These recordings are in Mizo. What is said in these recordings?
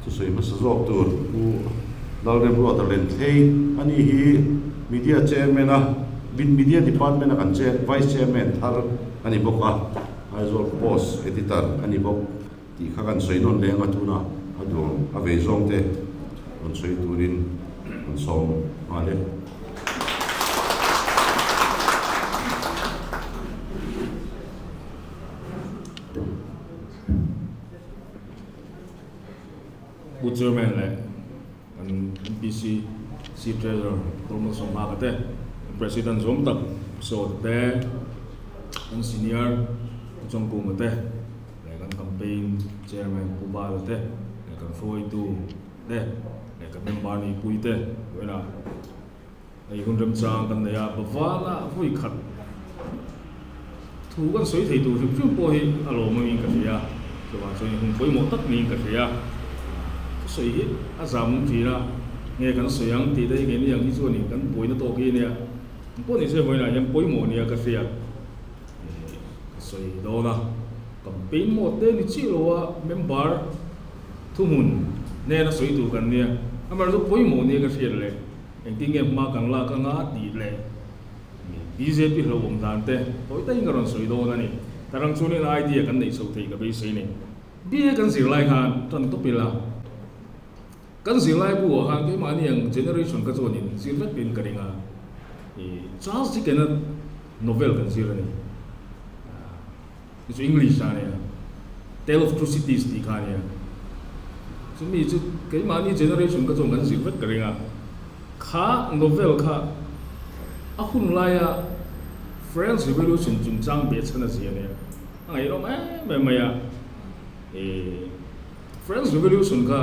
Thusawi hmasa zawk tur Pu Lalremruata Lenthei a ni hi Media Chairman a Media Department a kan Vice Chairman thar a ni bawk a, Aizawl Post Editor a ni bawk tih kha kan sawi nawn leh ang a, tuna a duang a vei zawng te rawn sawi turin kan sawm nghal e. Pu Chairman leh kan MPC Chief Treasurer Tawlhmal Sawmhaka te, kan President zawm tak Pu Sawta te, kan Senior Pu Chawngkunga te leh kan Campaign Chairman Pu Bala te leh kan hruaitu te leh kan member nihpui te vawiinah hei hun remchang kan nei a, Bavana vawi khat thu kan sawi thei tur hrim hrim pawh hi a lawm angin ka hria, chuvang chuan hun pawimawh tak niin ka hria. Thusawi hi a zam awm thin a, nge kan sawi ang tih te hi keini ang hi chuanin kan buaina tawk hi a nia, engpawh ni se vawiinah hian pawimawh nia ka hria, ka sawi dawn a, campaign mode te ni chiah lo a member thuhmun nena sawi tur kan nia, amaherawhchu pawimawh nia ka hriat leh. Engtin nge hma kan lak anga tih leh bjp hlauhawm dan te tawi takin ka rawn sawi dawn a ni. Tarang chuanin idea kan neih chho theih ka beisei ni. BA kan zirlai khan tan tawp ila, kan zirlai bu ah khan keimahni ang generation ka chuanin zir vek in ka ring a, Charles Dickens-a novel kan zir a ni. Chu chu English a nia, Tale of Two Cities tih kha a nia. Chumi chu keimahni generation ka chuan kan zir vek ka ring a. Kha novel kha a hun laia French Revolution chungchang behchhan a zia a nia. A ngaihawm em em mai a. French Revolution kha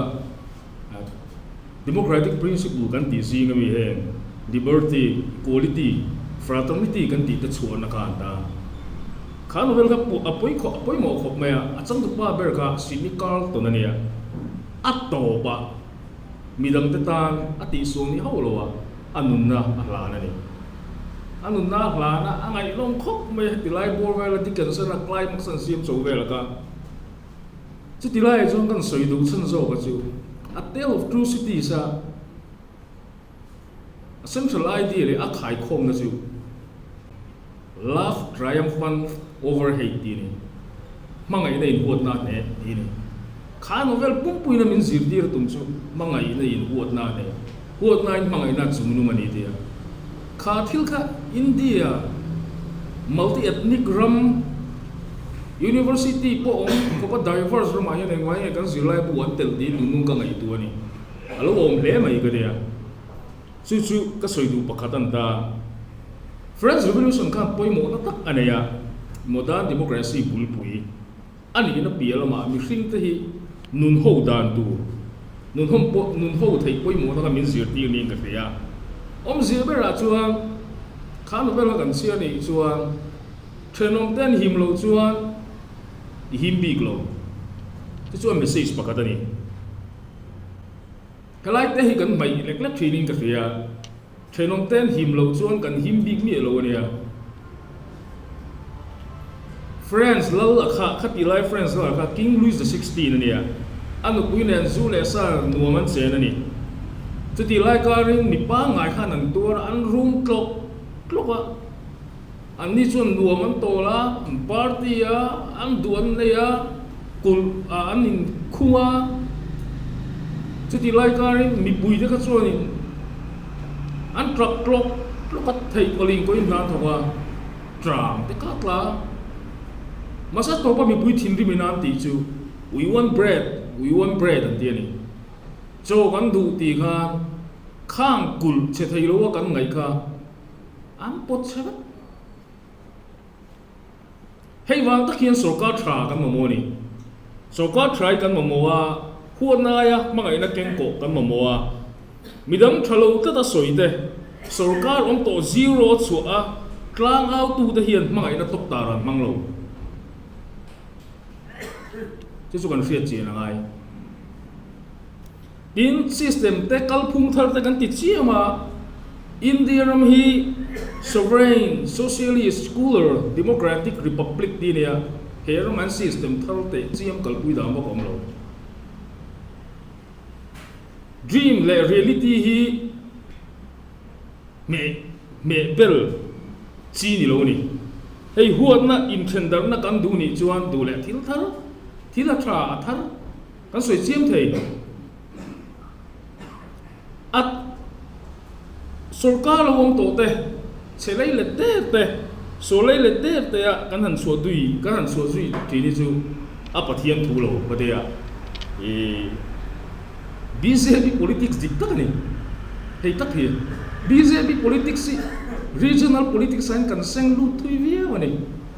Democratic principle kan tih zing ami heng Liberty, Equality, Fraternity kan tih te chhuahna kha an ta. Kha novel kha a pawi khawp a pawimawh khawp mai a, a changtupa ber kha Sidney Carlton a nia. A tawp a, midangte tan a tihsual ni hauh lo a, a nunna a hlan a ni. A nunna a hlan a, a ngaihnawm khawp mai a, heti lai bawr vela Dickinson-a climax an siam chho vel kha. Chuti laiah chuan kan sawi duh chhan zawka chu A Tale of Two Cities a a central idea leh a khaikhawmna chu Love Triumphant Over Hate tih a ni. Hmangaihna inhuatna a hneh tih a ni. Kha novel pumpuina min zirtir tum chu hmangaihna inhuatna a hneh, huatnain hmangaihna a chungnung a ni tih a. Kha thil kha India multi-ethnic ram University pawh awm khawpa diverse ramah hian engvai nge kan zirlai bu an telh tiin nungnung ka ngaihtuah a ni. A lo awm hle mai ka tia. Chu chu ka sawi duh pakhat a ni ta. French Revolution khan pawimawhna tak a nei a, modern democracy bulpui a nihna piah lamah mihringte hi nun ho dan tur, nun hawm pawh nun ho theih pawimawhna kha min zirtir niin ka hria. Awmzia berah chuan kha novel kha kan chhiar nih chuan, Thenawm te an him loh chuan i him bik lo. Chu chuan message pakhat a ni. Helai te hi kan hmaih lek lek thinin ka hria. Thenawm te an him loh chuan kan him bik miah lo a nia. France lal a kha, khati lai France lal a kha King Louis the XVI a nia. A nupui nen zu leh sa nuam an chen a ni. Chutih lai karin mi pangngai khan an tuar a, an rum tlawk tlawk a. Anni chuan nuam an tawl a, an party a, an duh an nei a, kulh ah an inkhung a. Chutih lai karin mipuite kha chuanin an tap tlawk tlawk a, theih pawlin pawhin hna an thawk a, tang te kha tla a. Mahse a tawpa mipui thinrim in an tih chu, We want bread, we want bread an ti a ni. Chaw kan duh tih khan khang kulh che thei lo a kan ngaih kha. An pawt chhe vek. Hei vang tak hian sorkar tha kan mamawh a ni. Sorkar tha hi kan mamawh a, huatna aia hmangaihna kengkawh kan mamawh a. Midang tha lo tlat a sawi te, sorkar awm tawh zero a chhuah a, tlang autute hian hmangaihna tawk tar an hmang lo. Chu chu kan hriat chian a ngai. Tin, system te kalphung thar te kan ti chiam a, India ram hi Sovereign, Socialist, Secular, Democratic Republic tih a ni a, he ram an system thar teh chiam kalpui dan vak a awm lo. Dream leh reality hi hmeh hmeh bel chi ni lo a ni. Hei huatna inthendarhna kan duh nih chuan duh leh thil thar, thil a tha a thar kan sawi chiam thei. A sorkar lo awm tawh te, chhe lei let der te, saw lei let der te a kan han chhuah dui, kan han chhuah zui thin hi chu a Pathian thu lo va tia. Ih bjp politics dik tak a ni. Hei tak hi bjp politics hi regional politics ah hian kan seng lut thui viau a ni.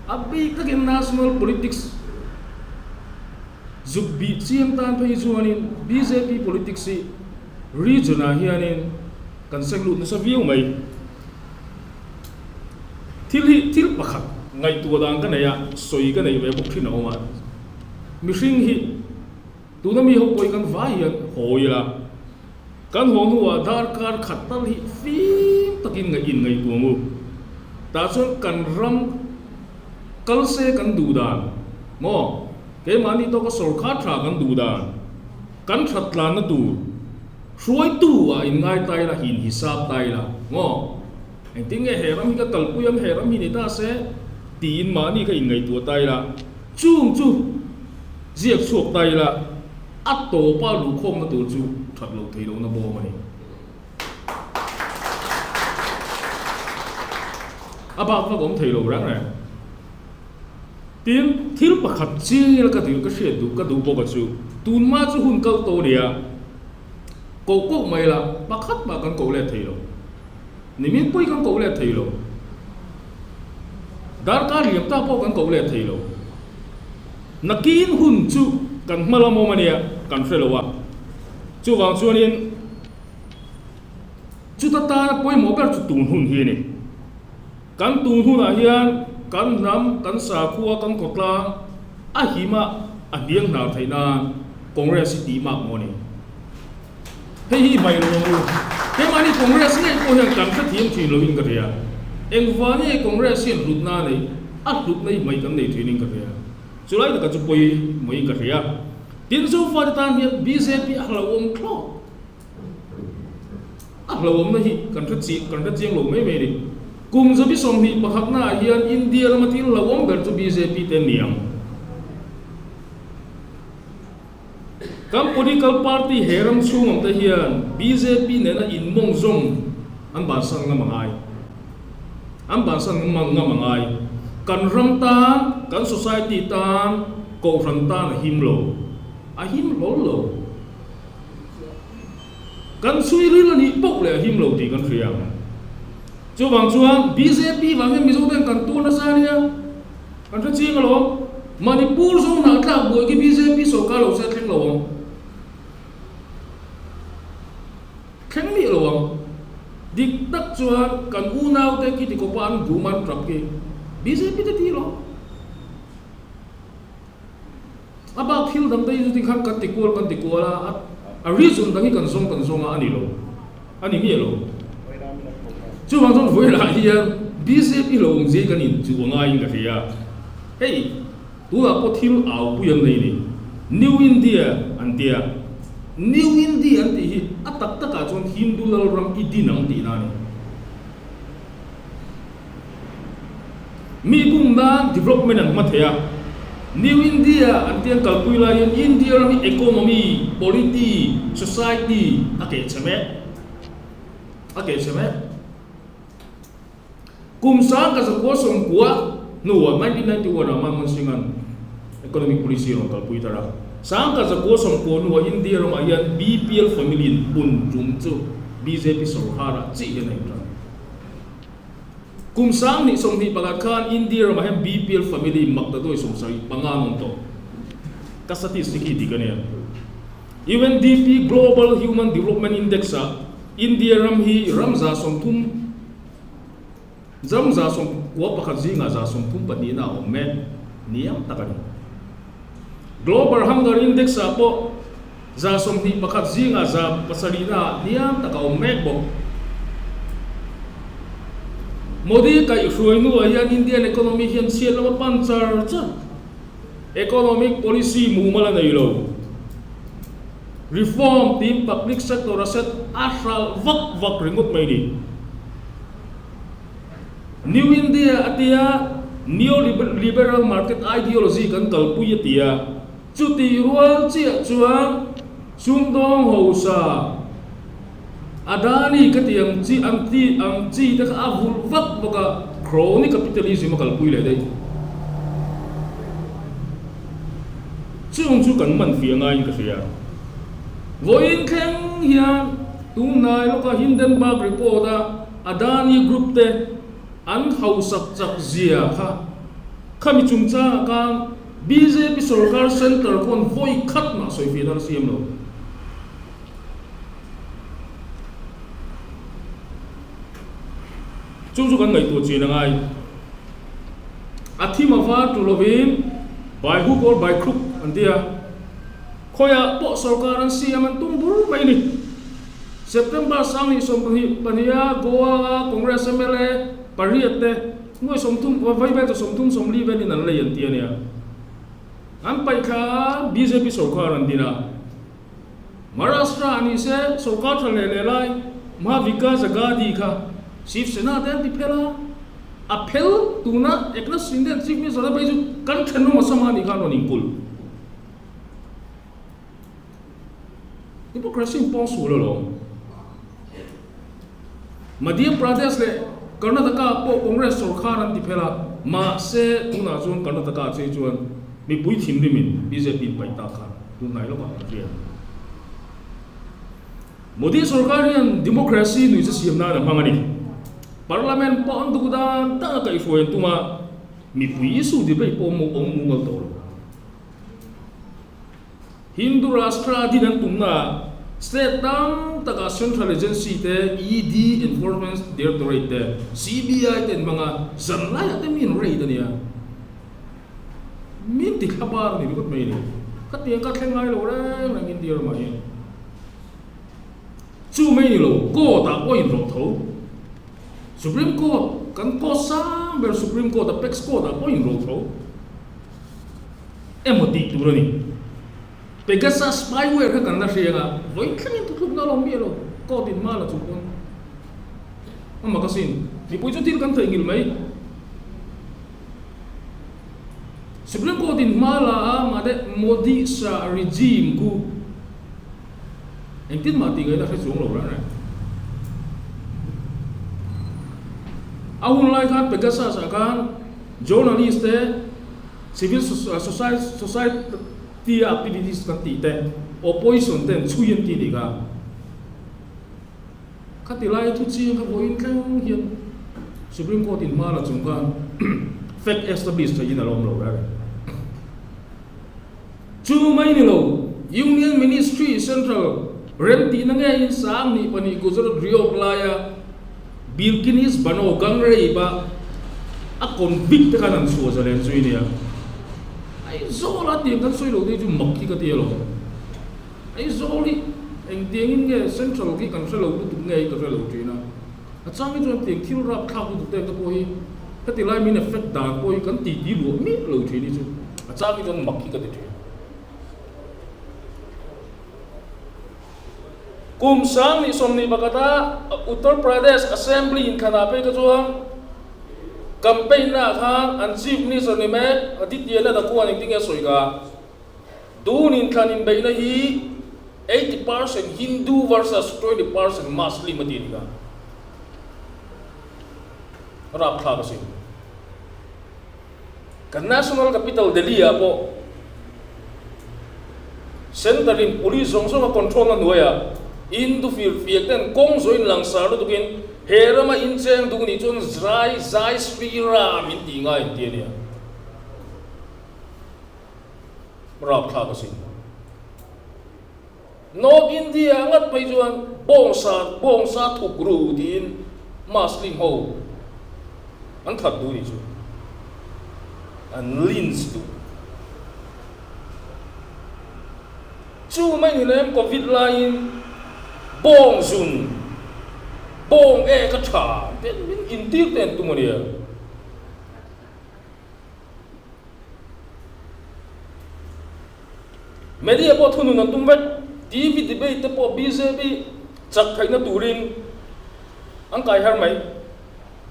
A bik takin national politics Zuk bih chiang tan phei chuanin bjp politics hi region ah hianin kan seng lut nasa viau mai. Thil hi thil pakhat ngaihtuah dan ka nei a, sawi ka nei ve bawk thin a awm a. Mihring hi tuna mi ho pawh hi kan vai hian haw ila, kan haw hnuah darkar khat tal hi fim takin ngaih in ngaihtuah ang u. Tah chuan kan ram kal se kan duh dan maw? Keimahni tawka sawrkar tha kan duh dan, kan that tlanna tur hruaitu ah inngai ta ila, inhisap ta ila maw? Engtin nge he ram hi ka kalpui ang, he ram hi ni ta se tiin mahni kha inngaihtuah ta ila, chung chu ziak chhuak ta ila a tawpa luhkhawmna tur chu that loh theih lohna bawm a ni. A bak vak awm thei lo reng reng. Tin, thil pakhat chiang ila ka duh, ka hriat duh, ka duh bawk a chu, tunma chu hun kal tawh nia, koh koh mai la, pakhat mah kan koh let thei lo. Nimin pawh hi kan koh let thei lo. Darkar liam ta pawh kan koh let thei lo. Nakin hun chu kan hma lam awm a nia, kan hre lo a. Chuvang chuanin chuta tana pawimawh ber chu tun hun hi a ni. Kan tun hunah hian kan hnam, kan sakhua, kan khawtlang a him a, a hniang hnar theih nan Congress hi tih mak maw ni? Hei hi hmaih lo ang u. Keimahni Congress ngei pawh hian kan hrethiam thin loin ka hria. Engvah nge Congress hian hlutna a neih? A hlutna hi hmaih kan nei thinin ka hria. Chulai taka chu pawi mawin ka hria. Tin, Zofate tan hian bjp a hlauhawm thlawt. A hlauhawmna hi kan hre chiang kan hre chiang lo mai mai a ni. Kum zabi 21 naah hian India rama thil hlauhawm ber chu bjp te an ni ang. Kan political party he ram chhung awm te hian bjp nena inmawng zawng an bansan ngam a ngai. An bansan ngam a ngai. Kan ram tan, kan society tan, kohhran tan a him lo. A him hlawl lo. Kan chhui ril a nih poh leh a him lo tih kan hria ang. Chuvang chuan bjp vang hian Mizo ten kan tur nasa ania, kan hre chiang alawm. Manipur zo hnah tlak buai khi bjp sawrkar lo se a thleng lo ang. Thleng miah lo ang. Dik tak chuan kan unaute khi tikawpa an bum an tap khi bjp te ti lo. A bak thil dang te hi chutin khan kan ti kual kan ti kual a, a reason dang hi kan zawng kan zawng a, a ni lo, a ni miah lo. Chuvang chuan vawilah hian bjp lo awm zia hi kan inchuh a ngaiin ka hria. Hei tunah pawh thil au pui an nei ni, New India an tia. New India an tih hi a tak takah chuan Hindu lalram i din ang tihna a ni. Mi bum nan development an hma thei a, New India an tiang kalpui laiin India ram hi economy, polity, society a keh chhe mek. A keh chhe mek. Kum 1999 hnuah 1991 ah Manmohan Singh-a'n economic policy a rawn kalpui tar a. 1990 hnuah India ramah hian BPL family in pun tum chu bjp sorkharah chiah hian a intan. Kum 2021 khan India ramah hian BPL family makta duai 75 an awm tawh. Ka statistic hi dik a nia. UNDP Global Human Development Index ah India ram hi ram 30 ram 91 zingah 32 na a awm mek niang tak a ni. Global Hunger Index ah pawh 21 zingah 7 na ah hniam tak a awm mek bawk. Modi kaihhruai hnuah hian Indian economy hian chhiat lama pan char char. Economic policy mumal a nei lo. Reform tiin public sector asset a hralh vak vak ringawt mai ni. New India a tia, Neo-liberal market ideology kan kalpui a tia. Chutih rual chiah chuan sumdawng hausa Adani ka ti ang chi ang ti ang chi te kha a vulh vak vak a, crony capitalism a kalpui leh daih. Chung chu kan man fiah ngaiin ka hria. Vawiin thleng hian tunhnai lawka Hindenburg report a Adani Group te an hausak chak zia kha khami chungchangah khan bjp sorkar centre khawn vawi khat mah sawi fiahna la siam lo. Chu chu kan ngaihtuah chin a ngai. A thim a var tu lovin by hook or by crook an ti a. Khawiah pawh sorkar an siam an tum bur mai ni. September 20 pahniha Goa-a Congress mla pariat te nuai 30 vai vel chu 30 40 velin an lei an ti a nia. An paihthla a bjp sorkar an din a. Maharashtra ah ni se sorkar tha leh leh lai Maha Vikas Aghadi kha Shiv Sena te an ti phel a, a phel tuna Eknath Shinde an Chief Minister a phei chu kan thenawm a sama anih khan rawn inkulh. Democracy in pawng sul alawm. Madhya Pradesh leh Karnataka pawh Congress sorkar an ti phel a, mahse tunah chuan Karnataka chei chuan mipui thinrimin bjp in paih tak kha tunhnai lawkah kan hria. Modi sorkar hian democracy nuihza siam nan a hmang a ni. Parliament pawh an duh dan dan a kaihhruai an tum a, mipui issue debate pawh awm mumal tawh lo. Hindu Rashtra din an tumnaah state tam takah central agency te, ED, Enforcement Directorate te, CBI te an hmang a, zan laiah te mi an raid a nia. Min ti thla bar a ni ringawt mai a ni. Khatiang ka thleng ngai lo reng reng India ramah hian. Chu mai ni lo, court ah pawh inrawh tho. Supreme Court, kan court sang ber Supreme Court, Apex Court ah pawh inrawh tho. Emaw tih tur a ni. Pegasus spyware kha kan la hriang a, vawi thlengin thutlukna a lo miah lo, court in hma la chung pawn a mak asin. Mipui chu thil kan theihnghilh mai. Supreme Court in hma la a mahse Modi Shah regime khu engtin mah tih ngaihna hre chuang lo reng reng. A hun lai khan Pegasus ah khan journalist te Civil society activities kan tih te, opposition ten chhui an tih nih kha. Khati lai thu chiang kha vawiin thleng hian Supreme Court in hma la chung khan fact establish theihin a la awm lo reng. Chu mai ni lo, Union Ministry Central remtihna ngeiin 2002 Gujarat Riok laia Bilkinis Bano gang rape a a convict te khan an chhuah zalen zui nia. Aizawl a tiang kan sawi lo te chu mak hi ka ti alawm. Aizawl hi engtiangin nge Central khi kan hre lo lutuk nge hi ka hre lo thin a. A chang hi chuan tiang thil rapthlak lutuk te te pawh hi heti lai min effect dan pawh hi kan titi luah miah lo thin hi chu a chang hi chuan mak hi ka ti thin. Kum 2021 a Uttar Pradesh Assembly inthlanah phei kha chuan campaign naah khan an Chief Minister ni mek Adityanath khuan engtin nge a sawi ka? Tun inthlan inbeihna hi 80% Hindu versus 20% Muslim a ti a ni ka. Rapthlak asin. Kan national capital Delhi ah pawh Centre in police zawng zawng a control na hnuaiah Hindu firfiak ten kawng zawh in langsar lutuk in he rama incheng duh nih chuan Jai Jai Shri Ram in tih ngai an ti a nia. Rapthlak asin. North India ah ngat phei chuan bawngsa bawngsa thuk ru tiin Muslim ho an that duh nih chu. An lynch duh. Chu mai ni lem Covid laiin bawng zun, bawng ek a tha ten min intir te an tum a nia. Media pawh thunun an tum vek. TV debate te pawh bjp chak theihna turin an kai har mai.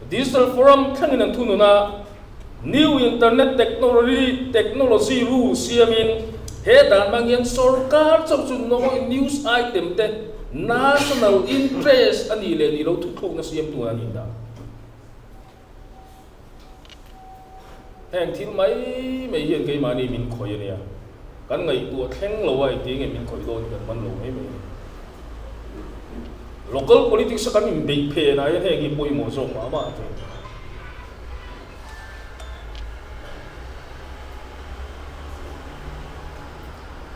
Digital forum thlengin an thunun a, new internet technology technology rule siamin he dan hmang hian sorkar chauh chu nawi news item te national interest a nih leh nih loh thuthlukna siam tur a ni ta. Heng thil mai mai hian keimahni min khawih a nia, kan ngaihtuah thleng lo a engti nge min khawih dawn hi kan man lo mai mai a ni. Local politics a kan inbeih phenah hian heng hi pawimawh zawk mah mah a ti.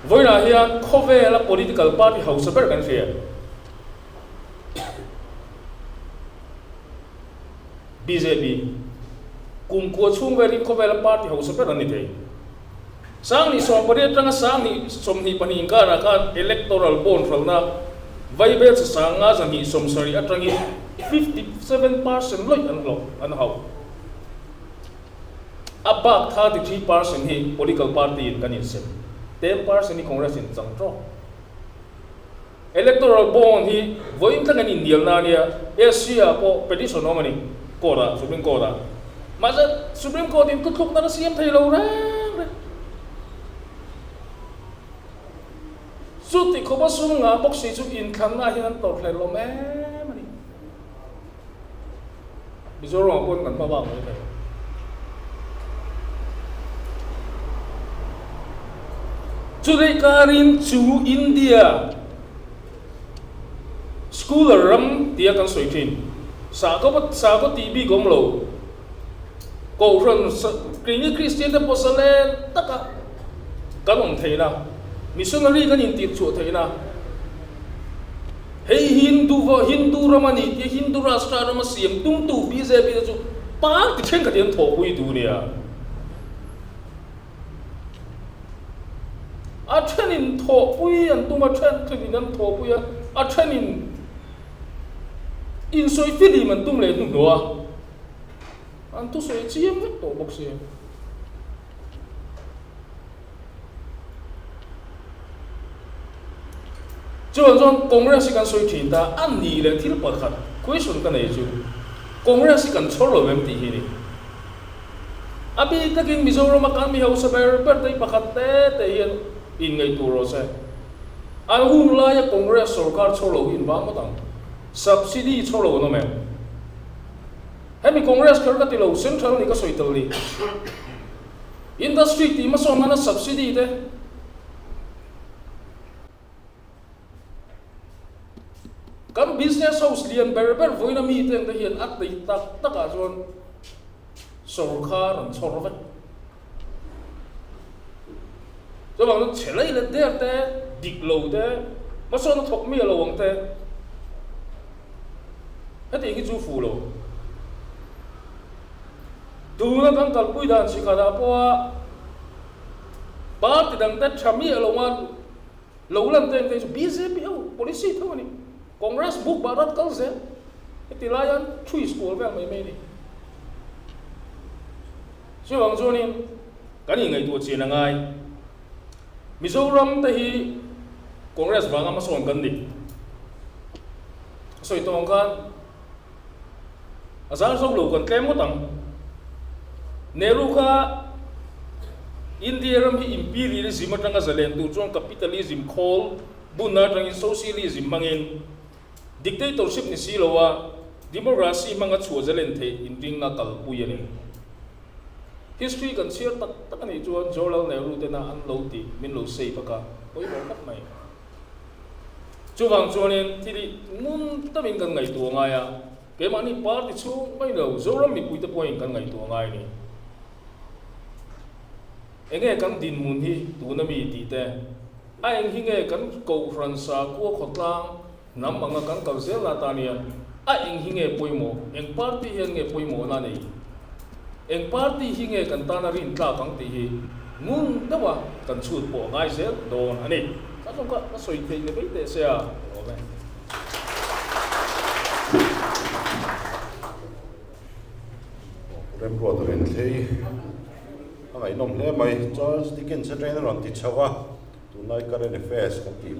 Vawiinah hian khawvela political party hausa ber kan hria. Bjp, Kum kua chhung velin khawvela party hausa ber an ni thei. Sangni 18 atanga sangni 22 inkarah khan electoral bond hralhna vaibel chi sanga 270 atangin 57 percent lawih an hlawh an hauh. A bak 33 percent hi political party in kan insem, 10 percent hi Congress in chang tawk. Electoral bond hi vawiin thleng an innial na ania, SC ah pawh petition awm a ni court ah, Supreme Court ah. Mahse Supreme Court in thuthlukna la siam thei lo reng reng. Chuti khawpa sum ngah bawk si chu inthlanna ah hian an tawrh hlel awm em a ni. Mizoram ah pawhin kan hma vak mai thei. Chutei karin chu India Schooler ram tia kan sawi thin. Sakhaw sakhaw tih bik awm lo. Kohhran keini Kristian te pawh zalen taka kan awm theihna, missionary kan intih chhuah theihna, Hei Hindu va Hindu ram a ni tih Hindu Rashtra rama siam tumtu bjp te chu party thenkhat hi an thawhpui duh nia. A thenin thawhpui an tum a, thenkhatin an thawhpui a, a thenin insawi filim an tum leh hnuhnawh a, an thusawi chiang vek tawh bawk si. Chuan chuan Congress hi kan sawi thin ta a ni leh thil pakhat question ka nei chu Congress hi kan chhawr lo em tih hi ni. A bik takin Mizoram a kan mi hausa ber ber te hi pakhat te te hian inngaihtuah rawh se. An hun laia Congress sorkar chhawr lo hi in vang ngawt ang. Subsidy chhawr lo an awm em? Hemi Congress kher ka ti lo, Central ni ka sawi tel ni. Industry tih hmasawn nana subsidy te kan business house lian ber ber vawiina mi te ang te hian a tei tak tak ah chuan sorkar an chhawr vek. Chuvang chuan chhe lei let der te, dik lo te, hmasawn a thawk miah lo ang te hetiang hi chu fuh lo. Tuna kan kalpui dan chi khatah pawha party dangte tha miah lo a lo lan te engte chu bjp ho policy tho a ni. Congress buk Bharat kal zel heti lai hian thu school vel mai mai a ni. Chuvang chuanin kan inngaihtuah chian a ngai. Mizoram te hi Congress vanga hmasawn kan ni. A sawi tawng khan. A zar zo lo kan tlem ngawt ang. Nehru kha India ram hi imperialism atanga zalen tur chuan capitalism khawl bunna atangin socialism hmangin dictatorship ni si loa democracy hmanga chhuah zalen theih inringa kalpui a ni. History kan chhiar tak tak a nih chuan Jawaharlal Nehru tena an lo tih min lo save a ka pawimawh khawp mai. Chuvang chuanin thil hi ngun tamin kan ngaihtuah ngai a, keimahni party chhung mai lo Zoram mipuite pawhin kan ngaihtuah ngai a ni. Enge kan dinhmun hi tuna mi tih te, a eng hi nge kan Kohhran sakhua khawtlang hnam anga kan kal zel na tan hian a eng hi nge pawimawh, eng party hian nge pawimawhna nei, eng party hi nge kan tana rintlak ang tih hi ngun deuha kan chhut pawh a ngai zel dawn a ni. Ka zawng kha ka sawi theih ni mai teh se a, ka lawm e. Remruat Renthlei a ngaihnawm hle mai. Charles Dickens atangin a rawn ti chho a, tunlai current affairs kan tih.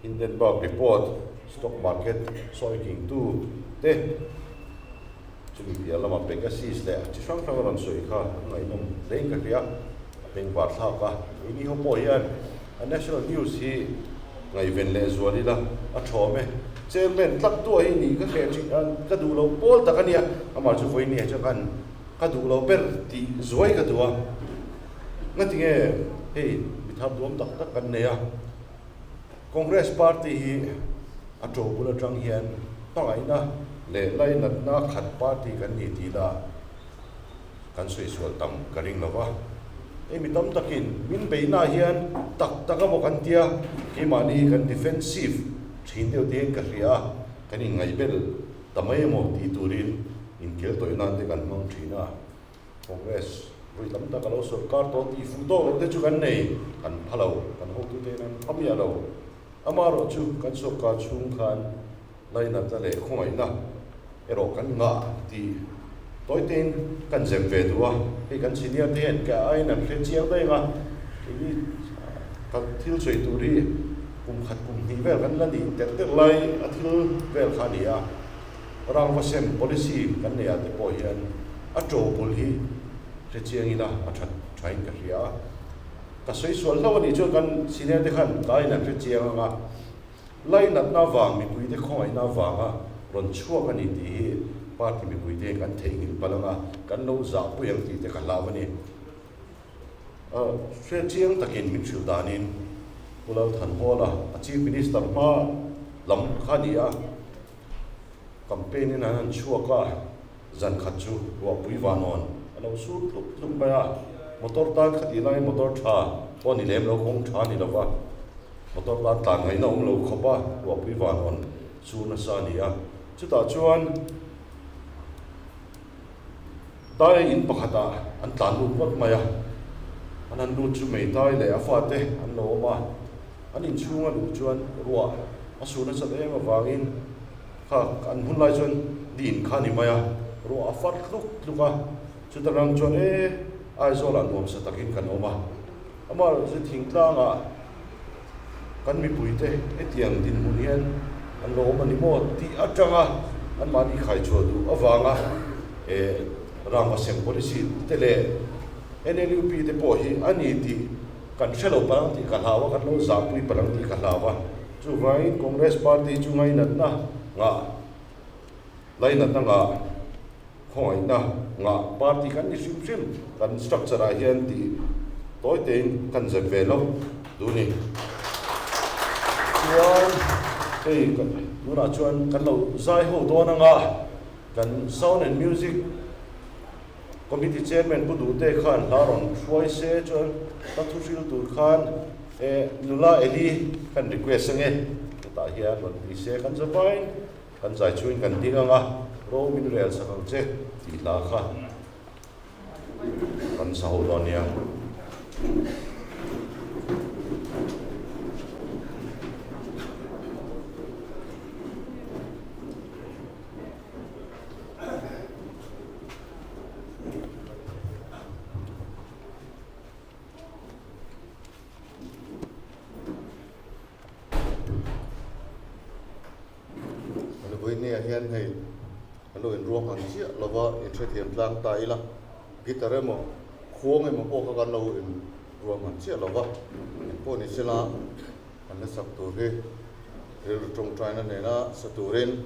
Hindenburg report, stock market sawi king tu te chumi piah lama Pegasus leh chi hrang hrang a rawn sawi kha a ngaihnawm hlein ka hria, a bengvar thlak a. Keini ho pawh hian a national news hi ngaihven leh zual ila a thawm e. Chairman tlak duah hi nih ka hreh thin a, ka duh lo pawl tak a nia, amah chu vawiin ni ah chuan khan ka duh lo ber tih zuai ka duh a. Ngatinge hei mi thar duam tak tak kan nei a. Congress party hi a to bul atang hian hmangaihna leh lainatna khat party kan ni tih lah kan sawi sual tam ka ring lo va. Hei mi tam takin min beihna hian tak tak a maw kan tia, keimahni kan defensive thin deuh te hian ka hria a, kan inngaihbel ta mai emaw tih turin inkhel tawih nan te kan hmang thin a. Congress vui tam tak a lo sawrkar tawh tih fuh tawk loh te chu kan nei, kan pha lo, kan hotute in an pha miah lo. Amaherawh chu kan sawrkar chhung khan lainatna leh khawngaihna erawh kan ngah tih tawitein kan zep ve duh a, hei kan senior te hian ka aiin an hre chiang daih ang a, keini kan thil sawi tur hi kum khat kum hnih vel kan la nih terh terh lai a thil vel kha a ni a. Rangva sem policy kan neih ah te pawh hian a to bul hi hre chiang ila a that thain ka hria a. Ka sawi sual hlauh a nih chuan kan senior te khan tlaiin an hre chiang ang a, lainatna avang mipui te khawngaihna avanga rawn chhuak a ni tih hi party mipui te hian kan theihnghilh palh ang a, kan lo zahpui ang tih te ka hlau a ni. Hre chiang takin min hrilh danin Pu Lalthanhawla a Chief Minister hma lam kha a ni a. Campaign in an han chhuak a, zan khat chu ruahpui vanawn a lo sur tluk tluk mai a, motor tan khatih laiin motor tha pawh ni lem lo, kawng tha ni lova motor tan tlan ngaihna awm lo khawp a, ruahpui vanawn sur nasa a ni a, chutah chuan dai in pakhatah an tlan lut ngawt mai a, an han lut chu meitai leh a fate an lo awm a. An inchhung a luh chuan ruah a sur nasat em avangin kha an hun lai chuan din kha a ni mai a, ruah a far tluk tluk a, chuta rang chuan e Aizawlah nuamsa takin kan awm a, amaherawhchu thingtlangah kan mipuite hetiang dinhmun hian an lo awm a ni maw tih atanga anmahni khaichhuah duh avanga e rangva sem policy te leh NLUP te pawh hi a ni tih Kan hre lo palang tih ka hlau a, kan lo zahpui palang tih ka hlau a. Chuvangin Congress party chu ngainatna ngah, lainatna ngah, khawngaihna ngah party kan ni hrim hrim. Kan structure ah hian tih tawi tein kan zep ve lo duh ni. Chuan hei tunah chuan kan lo zai ho dawn anga kan sound and music Committee Chairman Pu Duhte khan hla rawn hruai se chuan ka thu hril tur khan e nula Eli kan request ange hetah hian rawn ti se kan zavain kan zai chhuin kan ding anga ro min rel sak ang che tih hla kha kan sa ho dawn nia. Vawinia hian hei an lo inruang ang chiah lova inhrethiam tlang ta ila guitar emaw khuang emaw pawh kha kan lo inruang ang chiah lova engpawh ni sela an la sak tur hi rilru tawngtaina nena sa turin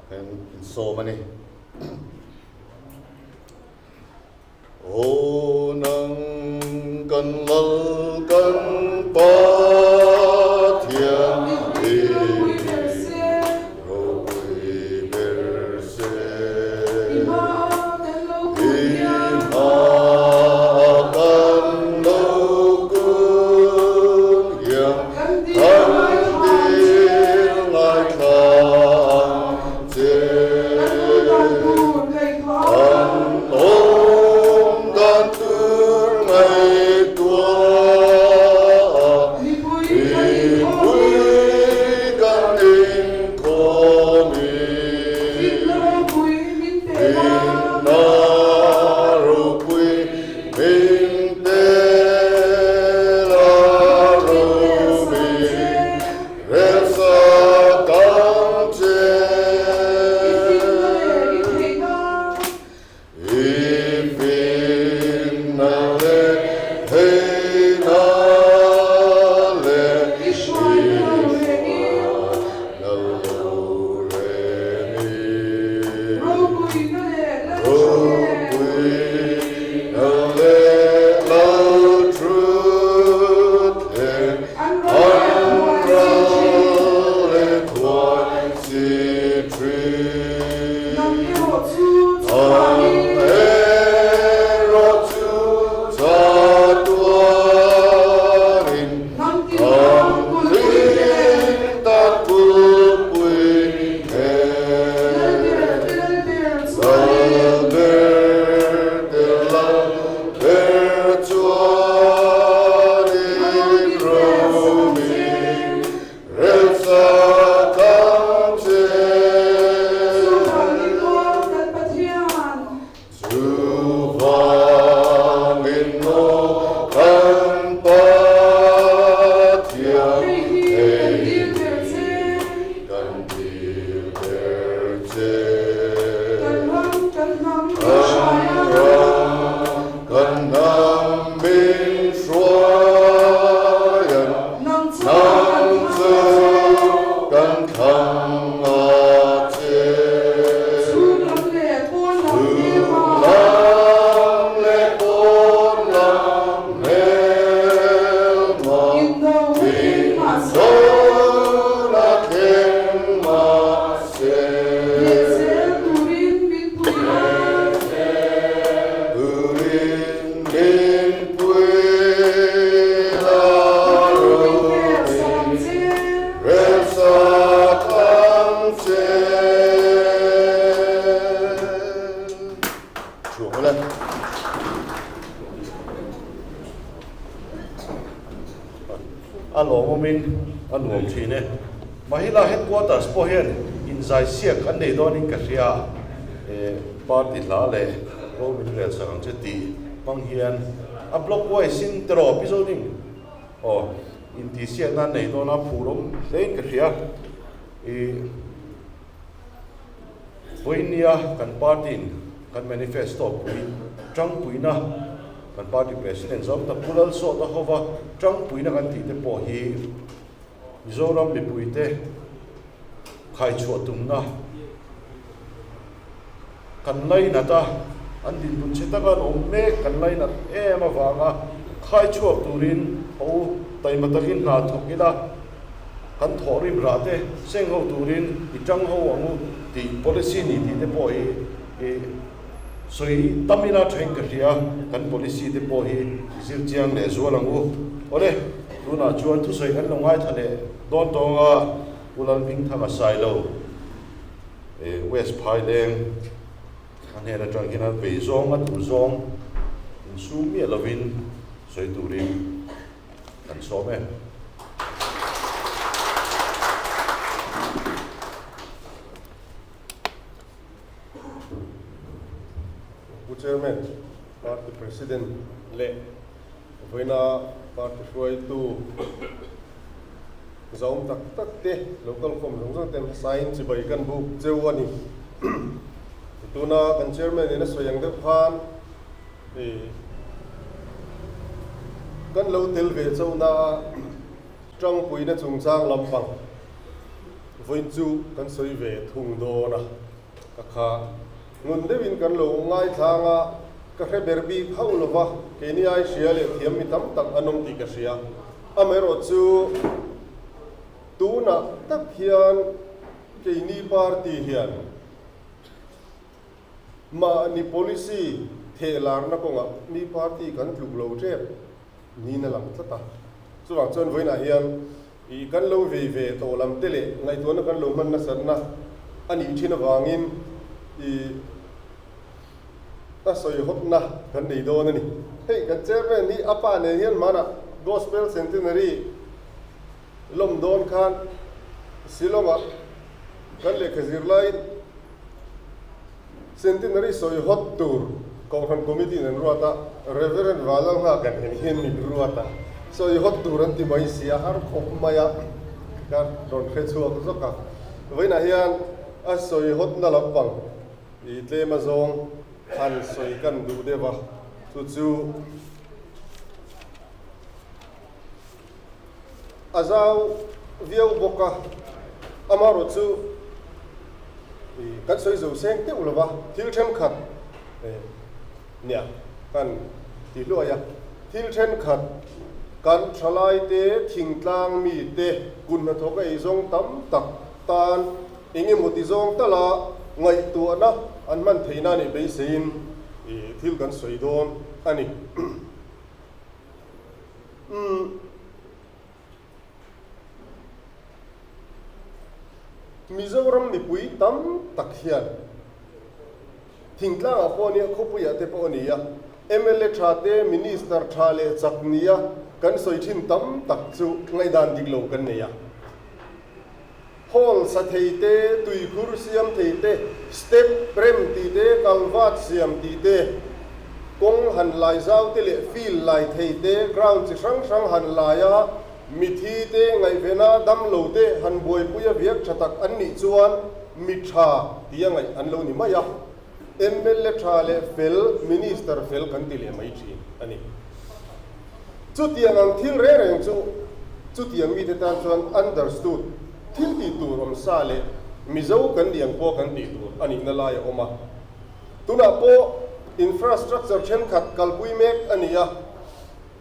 kan insawm a ni. Aw nang kan lal kan Pathian i ropui ber se. I hmaah kan lo kun hian kan dil ngaithla ang che. An awm dan tur ngaihtuah mipui kan inkhawmin. A lawmawmin a nuam thin e. Mahila headquarters pawh hian inzaisiak an nei dawnin ka hria. Party hla leh ro min rel sak ang che tih hmang hian a block wise in tiraw Pi Zoning aw intihsiakna an nei dawn a phur awm hlein ka hria. Ih Vawinia kan party in kan manifesto pui tangpuina kan party president zawng tak Pu Lalsawta hova tangpuina kan tih te pawh hi Mizoram mipuite Khaichhuah tumna kan lainat a, an dinhmun chhe taka an awm mek kan lainat em avanga khaichhuak turin ho taima takin hna thawk ila, kan thawhrim rah te seng ho turin i tang ho ang u tih policy ni tih te pawh hi i sawi tam ila thain ka hria, kan policy te pawh hi i zir chiang leh zual ang u. Awle, tunah chuan thusawi kan lo ngaithla leh dawn tawng a. Pu Lalhmingthanga Sailo, West Phaileng a hnen atang hian a vei zawng a duh zawng insum miah lovin sawi turin kan sawm e. Pu Chairman, Party President leh vawiina Party hruaitu zawm tak tak te lo kalkhawm zawng zawng ten hmasain chibai kan buk cheu a ni. Tuna kan Chairman in a sawi ang deuh khan kan lo tel ve chauhna tangpuina chungchang lampang vawiin chu kan sawi ve thung dawn a. Ka kha ngun deuhin kan lo ngaithlang a, ka hre ber bik hauh lo va, keini ai hria leh thiam mi tam tak an awm tih ka hria. Amaherawhchu tunah tak hian keini party hian mahni policy thehlarna kawngah mi party kan tluk lo tep niin a lang tlat a. Chuvang chuan vawiinah hian Ih kan lo vei ve tawh lam te leh ngaihtuahna kan lo hman nasatna a nih thin avangin ih a sawi hawtna kan nei dawn a ni. Hei kan chairman hi a pa nen hian hmanah Gospel Centenary lawm dawn khan Shillong-ah kan lehkha zir laiin Centenary sawi hawt tur Kohhran Committee in an ruat a, Reverend Valalnga kan en hian min ruat a, sawi hawt tur an ti mai si a, har khawp mai a, ka rawn hre chhuak zawk a. Vawiinah hian a sawi hawtna lampang i tlem azawng han sawi kan duh deuh a, chu chu A zau viau bawk a, amaherawh chu kan sawi zo seng teuh lo va, thil thenkhat Nia, kan ti hluai a. Thil thenkhat kan thalaite, thingtlang mite, kut hnathawk a eizawng tam tak tan eng emaw ti zawng tala ngaihtuahna an hman theihna nih beiseiin thil kan sawi dawn a ni. Umm. Mizoram mipui tam tak hian thingtlangah pawh a nia, khawpuiah te pawh a nia, mla tha te, minister tha leh chak nia kan sawi thin tam tak chu ngaihdan dik lo kan nei a. Hall sa thei te, tuikhur siam thei te, step rem tih te, kalvat siam tih te, kawng han lai zau te leh field lai thei te, ground chi hrang hrang han lai a, mithi te ngaihvena damlo te han buaipui a viak tha tak an nih chuan mi tha tia ngaih an lo ni mai a. Mla tha leh fel, Minister fel kan ti leh mai thin a ni. Chutiang ang thil reng reng chu chutiang mite tan chuan understood, thil tih tur awm sa leh Mizo kan nih ang pawh kan tih tur a nihna lai a awm a. Tunah pawh infrastructure thenkhat kalpui mek a ni a,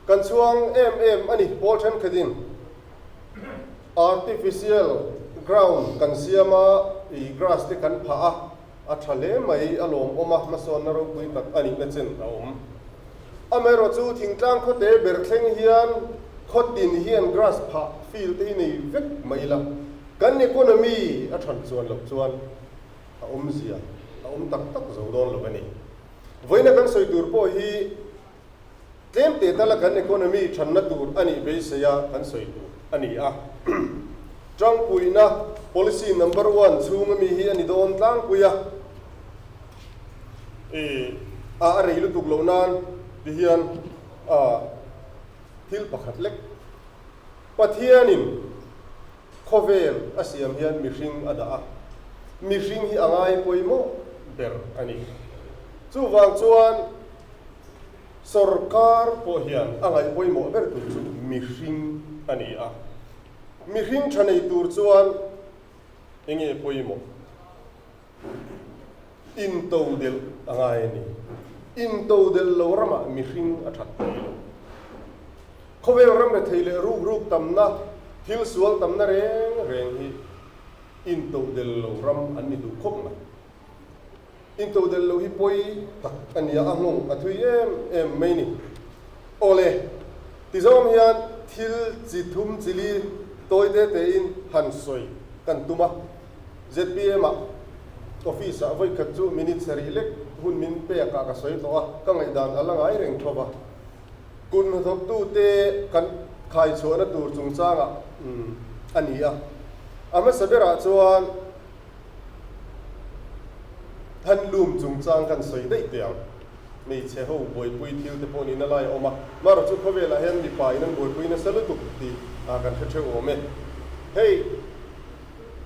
kan chhuang em em a ni pawl thenkhatin artificial ground kan siam a, ih grass te kan phah a, A tha hle mai, a lawmawm a, hmasawnna ropui tak a nihna chen a awm. Amaherawhchu thingtlang khawte ber thleng hian khaw tin hian grass phah field te hi nei vek mai ila, kan economy a than chuan loh chuan a awmzia a awm tak tak zo dawn lo a ni. Vawiina kan sawi tur pawh hi tlem te tala kan economy thanna tur a nih beiseia kan sawi tur a ni a. Tangpuina policy number one chhunga mi hi a ni dawn tlangpui a, i a a rei lutuk loh nan ti hian a thil pakhat lek Pathianin khawvel a siam hian mihring a dah a, mihring hi a ngai pawimawh ber a ni. Chuvang chuan Sorkar pawh hian a ngaih pawimawh ber tur chu mihring a ni a. Mihring tha nei tur chuan enge pawimawh? Intodelh a ngai a ni. Intodelh lo ramah mihring a that thei lo. Khawvel ram rethei leh ruk ruk tamna, thil sual tamna reng reng hi intodelh lo ram an ni duh khawp mai. Intodelh lo hi pawi tak a nia, a nghawng a thui em em mai ni. Awle, ti zawng hian thil chi thum chi li tawi te tein han sawi kan tum a. Zpm ah office ah vawi khat chu minute sarih lek hun min pek ah ka sawi tawh a, ka ngaihdan a la ngai reng tho va. Kut hnathawktu te kan khai chhuahna tur chungchangah a ni a. A hmasa berah chuan. Handloom chungchang kan sawi daih teh ang. Hmeichhe ho buaipui thil te pawh nihna lai a awm a, marawh chu khawvelah hian mipa in an buaipui nasa lutuk tih kan hre theuh awm e. Hei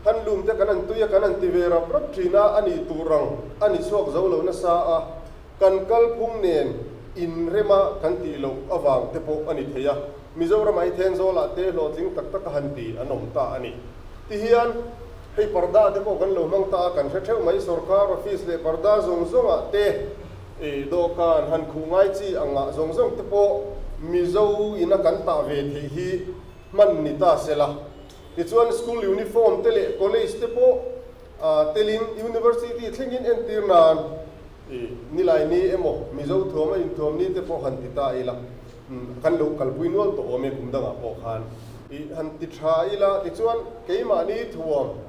handloom te kan han tui a, kan han ti ve rap rap thin a, a nih tur ang a ni chhuak zo lo nasa a, kan kalphung nen inrema kan tih loh avang te pawh a ni thei a, Mizoram ah hi Thenzawl-ah te hlawhtling tak taka han ti an awm ta a ni. Tihian. Hei parda te pawh kan lo hmang ta a, kan hre theuh mai, sorkar office leh parda zawng zawngah te dawhkan han khuh ngai chi angah zawng zawng te pawh Mizo ina kan tah ve theih hi hman ni ta se la. Tichuan school uniform te leh college te pawh telin university thlengin entir nan nilai ni emaw Mizo thuam a inthuam ni te pawh han ti ta ila. Kan lo kalpui nual tawh awm e kum dangah pawh khan. I han ti tha ila tichuan keimahni thuam,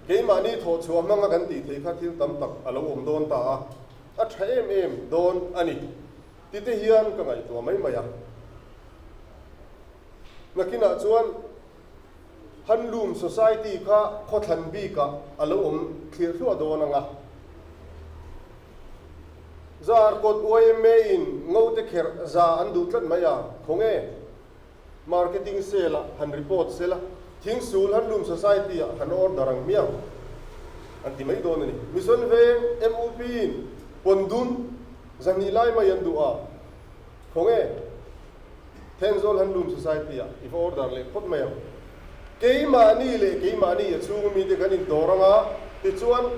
keimahni thawhchhuah hmanga kan tih theih kha thil tam tak a lo awm dawn ta a, a tha em em dawn a ni ti te hian ka ngaihtuah mai mai a. Nakinah chuan Handloom Society kha khawthlan bikah a lo awm thlir thluah dawn ang a. Zarkawt yma in ngote kherh za an duh tlat mai a, khawnge? Marketing cell ah han report sela, Thingsul Handloom Society ah han order ang hmiang an ti mai dawn a ni. Mission Veng MUP in Pawndum zahnih lai mai an duh a, khawnge? Thenzawl Handloom Society ah i va order leh phawt mai ang. Keimahni leh keimahni a chhung mite kan indawr ang a, tichuan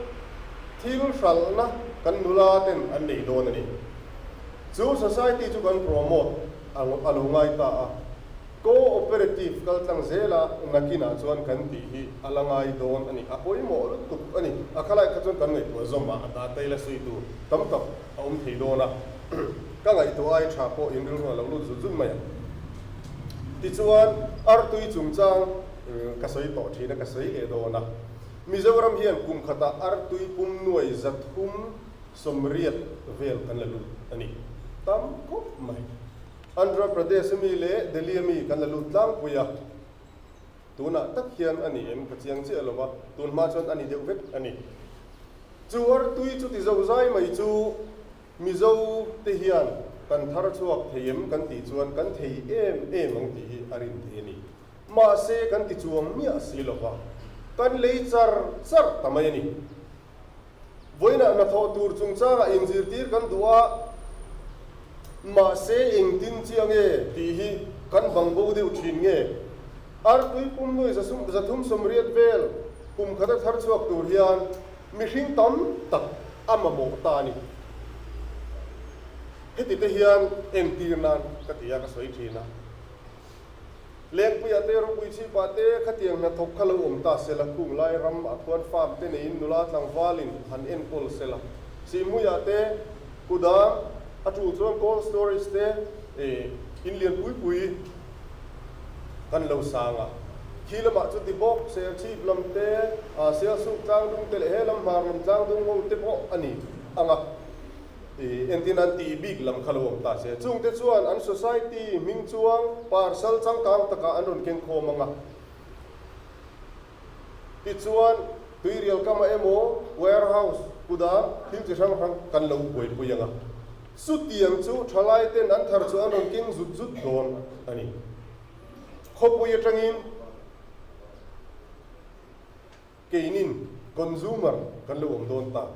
thil hralhna. kan nula ten an nei dawn a ni. Chu society chu kan promote a lo ngai ta a, co-operative kal tlang zela nakinah chuan kan tih hi a la ngai dawn a ni. A pawimawh lutuk a ni. A khalai kha chuan kan ngaihtuah zawm a, a data ila sawi tur tam tak a awm thei dawn a. Ka ngaihtuah ai tha pawh in rilru a lo lut zut zut mai ang. Tichuan, artui chungchang ka sawi tawh thin a, ka sawi leh dawn a. Mizoram hian kum khatah artui pum nuai 380 vel kan la lut a ni. Tam khawp mai. Andhra Pradesh ami leh Delhi ami kan la lut tlangpui a. Tunah tak hian a ni em ka chiang chiah lo va, tun hma chuan a ni deuh vek a ni. Chu artui chuti zozai mai chu Mizo te hian kan thar chhuak thei em kan tih chuan kan thei em em ang tih hi a rin thei a ni. Mahse kan ti chuang miah si lo va, kan lei char char ta mai a ni. Vawiinah hnathawh tur chungchangah inzirtir kan duh a, mahse engtin chiah nge tih hi kan bang bo deuh thin nge? Artui pum nuai 380 vel kum khata thar chhuak tur hian Mihring tam tak a mamawh ta a ni. Heti te hian entir nan ka ti a, ka sawi thin a. Lengpuiah te, ropui chhipah te khatiang hnathawk kha lo awm ta sela, khung lai ram ah khuan farm te neiin nula tlangvalin han enkawl sela, Sihhmuiah te, kudang, a tul chuan cold storage te, in lian pui pui, Kan lo sang a. Khi lamah chu ti bawk, Serchhip lam te, Sialsuk tlangdung te leh he lam hmar lam tlangdung ho te pawh a ni ang a. Entin an tih bik lam kha lo awm ta se. Chungte chuan an society hming chuang parcel changkang takah an rawn keng khawm ang a. Tichuan, tuirial kama emaw, warehouse, kudam, thil chi hrang hrang kan lo buaipui ang a. Chutiang chu thalai ten an thar chu an rawn keng zut zut dawn a ni. Khawpui atangin keinin consumer kan lo awm dawn ta.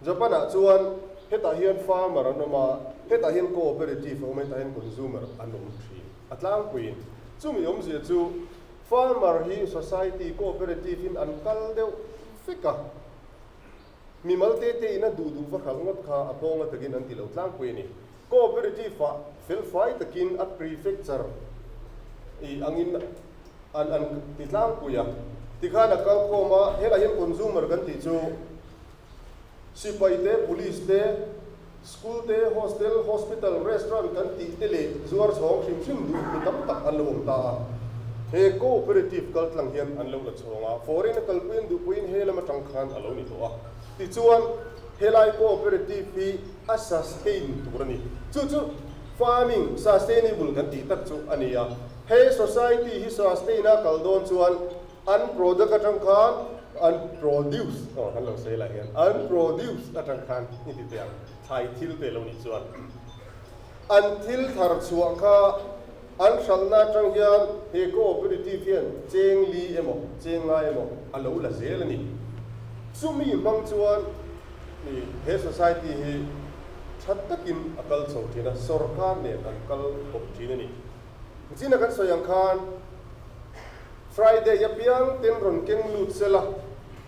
Japan-ah chuan hetah hian farmer an awm a, hetah hian cooperative a awm a, hetah hian consumer an awm thin a tlangpuiin. Chumi awmzia chu farmer hi society cooperative-in an kal deuh vek a, mimal te te in a duh duh va hralh ngawt kha a pawnga takin an ti lo tlangpui a ni. Cooperative-ah felfai takin a prefecture i angin an an ti tlangpui a, tikhan a kal khawm a, helaiah hian consumer kan tih chu Sipai te, Police te, School te, Hostel, Hospital, Restaurant kan tih te leh zuar chhawng hrim hrim duh mi tam tak an lo awm ta a. He cooperative kal tlang hian an lo la chhawng a, foreign a kalpuiin duhpuiin he lam atang khan a lo ni tawh a. Tichuan, helai cooperative hi a sustain tur a ni. Chu chu farming sustainable kan tih tak chu a ni a. He society hi sustain a kal dawn chuan An product atang khan an produce aw kan lo sawi lah hian an produce atang khan i ti teh ang thlai thil te lo nih chuan an thil thar chhuah kha an hralhna atang hian he cooperative hian cheng li emaw cheng ngai emaw a lo la zel a ni. Chumi hmang chuan he society hi tha takin a kal chho thin a, sorkar nen an kal bawk thin a ni. China kan sawi ang khan Friday apiang ten rawn keng lut sela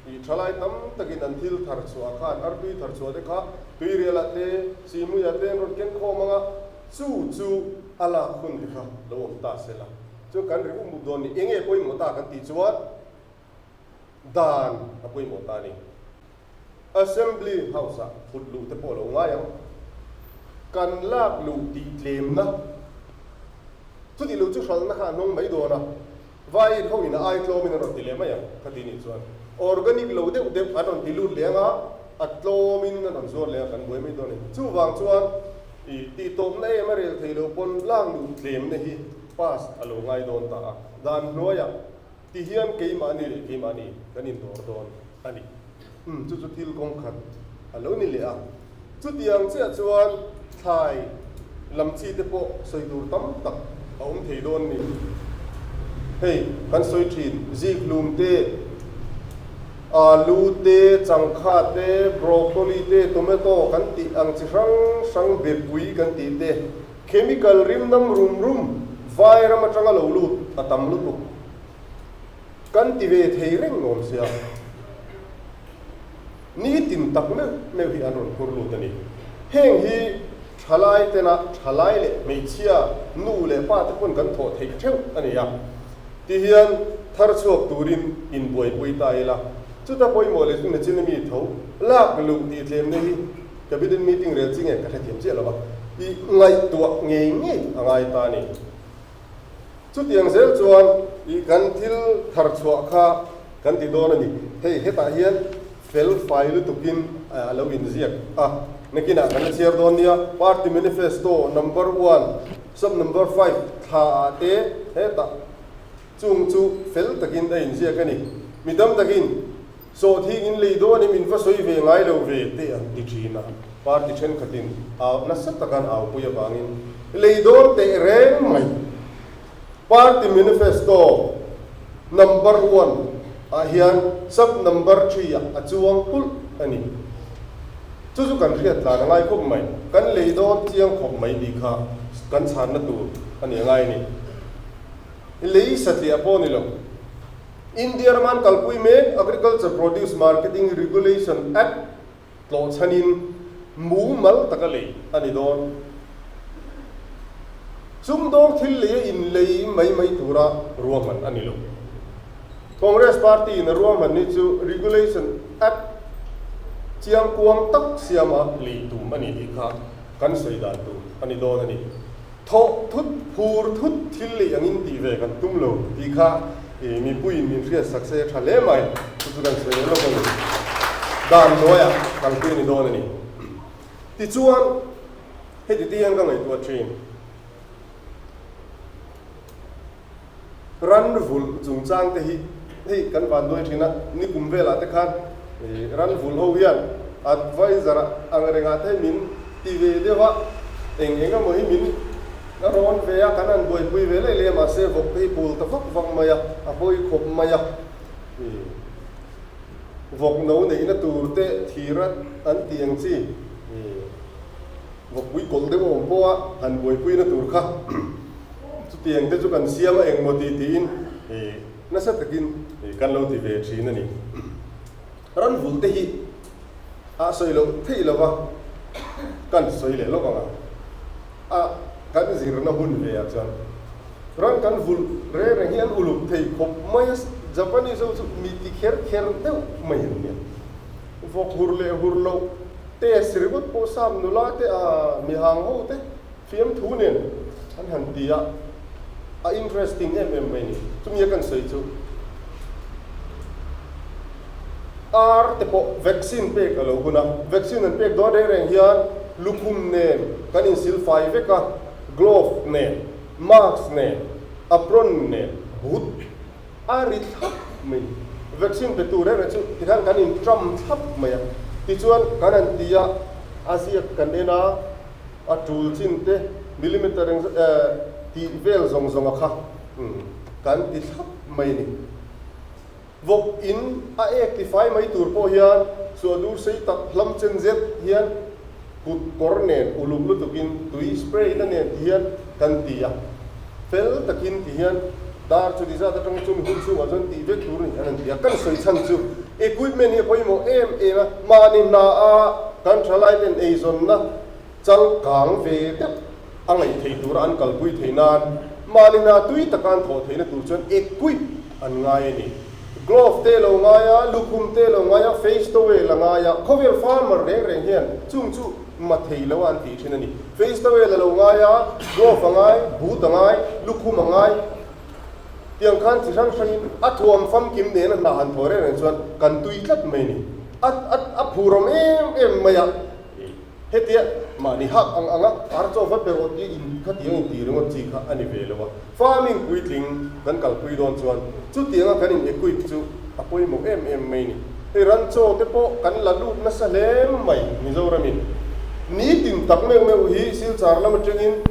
tih thalai tam takin an thil thar chhuah khan artui thar chhuah te kha tuirialah te Sihmuiah te an rawn keng khawm ang a, chu chu a lak hun te kha lo awm ta sela chu kan ri up up dawn ni. Enge pawimawh ta kan tih chuan dan a pawimawh ta a ni. Assembly House-ah phut luh te pawh a lo ngai ang. Kan lak luh tih tlemna chutih lo chu hralhna kha a hnawng mai dawn a, vaiin ho in a ai tlawmin an rawn ti leh mai ang kha ti nih chuan organic lo deuh deuh an rawn ti lut leh ang a, a tlawmin an rawn zuar leh ang kan buai mai dawn a ni. Chuvang chuan i tihtawpna em a rel thei lo pawn lak luh tlemna hi pass a lo ngai dawn ta a, dan hnuaiah Ti hian keimahni leh keimahni kan indawr dawn a ni. Umm, chu chu thil kawng khat a lo ni leh a. Chutiang chiah chuan thlai lam chi te pawh sawi tur tam tak a awm thei dawn ni. Hei, kan sawi thin, zikhlum te, alu te, changkha te, broccoli te, tomato kan tih ang chi hrang hrang bepui kan tih te, Chemical rim nam rum rum vai ram atanga lo lut a tam lutuk. Kan ti ve thei reng awm sia. Nitin tak meuh meuh hi an rawn phur lut a ni. Heng hi thalai tena thalai leh hmeichhia, nu leh pa te pawn kan thawh theih theuh a ni a. Ti hian thar chhuak turin inbuaipui ta ila, chuta pawimawh leh chu nachin ami tho lak luh tih tlemna hi Cabinet meeting rel chi nge ka hrethiam chiah lo va, i ngaihtuah ngei ngei a ngai ta a ni. Chutiang zel chuan i kan thil thar chhuah kha kan ti dawn a ni. Hei hetah hian fel fai lutukin a lo inziak a, nakinah kan la chhiar dawn nia. Party Manifesto number one, sub number five thla ah te hetah chung chu fel takin a inziak a ni. Mi tam takin Sawhthing in lei dawn em in va sawi ve ngai lo ve te an ti thin a, party thenkhatin au nasa taka an aupui avangin lei dawn teh reng mai. Party manifesto number one ah hian sub number three ah a chuang kulh a ni. Chu chu kan hriat tlan a ngai khawp mai. Kan lei dawn chiang khawp mai tih kha kan chhanna tur a ni a ngai a ni. Lei satliah pawh a ni lo. India rama an kalpui mek Agriculture Produce Marketing Regulation Act tlawh chhanin mumal taka lei a ni dawn. Sumdawng thil lei a inlei mai mai tura ruahman a ni lo. Congress Party in a ruahman hi chu Regulation Act chiangkuang tak siama lei tum a ni tih kha kan sawi dan tur a ni dawn a ni. Thawh thut, phur thut thil lei angin tih ve kan tum lo tih kha mipuiin min hriat sak se tha hle mai. Chu chu kan sawi leh lawk a ni. Dan hnuaiah kalpui a ni dawn a ni. Tichuan, heti te hian ka ngaihtuah thin. Ran vulh chungchang te hi hei kan van duai thin a, nikum velah te khan ran vulh ho hian advisor ang rengah te min ti ve deuh a, eng eng emaw hi min rawn ve a, kan han buaipui ve leh leh a, mahse vawk te hi pul ta vak vak mai a, a hawi khawp mai a, vawk no neihna tur te thir an tih ang chi. Vawkpui kawlh deuh a awm pawh a, han buaipuina tur kha chutiang te chu kan siam a engmaw ti tiin nasa takin kan lo ti ve thin a ni. Ran vul te hi a sawi loh theih lo va, kan sawi leh lawk ang a, a kan zirna hun ve ah chuan ran kan vulh reng reng hi an uluk thei khawp mai a, Japanese ho chu mi ti kher kher deuh mai an nia. Vawk hur leh hur loh test ringawt pawh sam nula te a mi hang ho te fiamthu nen an han ti a, a interesting em em mai ni. Chumi a kan sawi chu ar te pawh vaccine pek a lo hun a, vaccine an pek dawn reng reng hian lukhum nen kan insil fai vek a, glove nen, mask nen, apron nen, boot A ri thlap mai. Vaccine pe tur reng reng chu tikhan kan in tram thlap mai a. Tichuan kan han ti a, a ziak kan en a, a tul chin te millimeter eng tih vel zawng zawng a kha kan ti thlap mai a ni. Vawk in a ek ti fai mai tur pawh hian suahdur sei tak hlam chen zet hian kut kawr nen uluk lutukin tui spray na nen ti hian kan ti a, fel takin ti hian dar chu ti zat atang chumi hun chhungah chuan tih vek tur a ni an han ti a, kan sawi chhan chu equipment hi a pawimawh em em a, mahni hna a kan thalai ten eizawnna changkang ve deuh a ngaih theih tura an kalpui theih nan mahni hna tui taka an thawh theihna tur chuan equip an ngai a ni. Glove te lo ngai a, lukhum te lo ngai a, face towel a ngai a, khawvel farmer reng reng hian chung chu ma thei lo a an tih thin a ni. Face towel a lo ngai a, glove a ngai, boot a ngai, lukhum a ngai. Tiang khan chi hrang hrangin a thuam famkim nena hna han thaw reng reng chuan kan tui tlat mai a ni. A a a phurawm em em mai a. Hetia mahni hak ang anga ar chaw va pe rawh tih in khatiang in tih ringawt chi kha a ni ve lo a. Farming puitling kan kalpui dawn chuan chutianga kan in equip chu a pawimawh em em mai ni. Hei ran chaw te pawh kan la lut nasa hle mai Mizoramin. Nitin tak meuh meuh hi Silchar lam atangin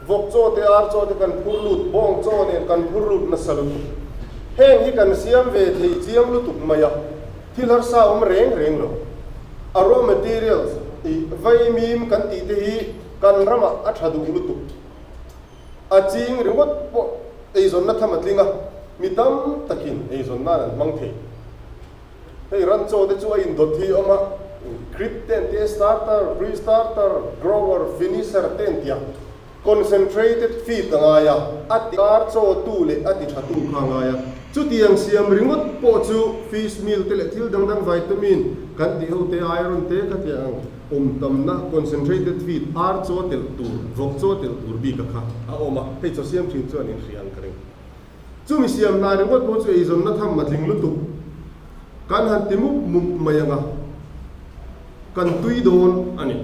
vawk chaw te ar chaw te kan phur lut, bawng chaw nen kan phur lut nasa lutuk. Heng hi kan siam ve thei chiang lutuk mai a. Thil harsa awm reng reng lo. A raw materials tih vaimim kan tih te hi kan ramah a tha duh lutuk. A ching ringawt pawh eizawnna tham a tling a, mi tam takin eizawn nan an hmang thei. Hei ran chaw te chu a indawt hi a awm a, creep te an tia, starter, pre-starter, grower, finisher te an tia. Concentrated feed a ngai a, a ti ar chaw tu leh a ti tha tu kha a ngai a. Chutiang siam ringawt pawh chu fish meal te leh thil dang dang vitamin kan tih ho te, iron te kha tia ang awm tamna concentrated feed ar chaw telh tur, vawk chaw telh tur bik a kha a awm a, hei chaw siam thin chuan inhria ang ka ring. Chumi siam hna ringawt pawh chu eizawnna tham a tling lutuk. Kan han ti mup mup mai ang a, kan tui dawn a ni.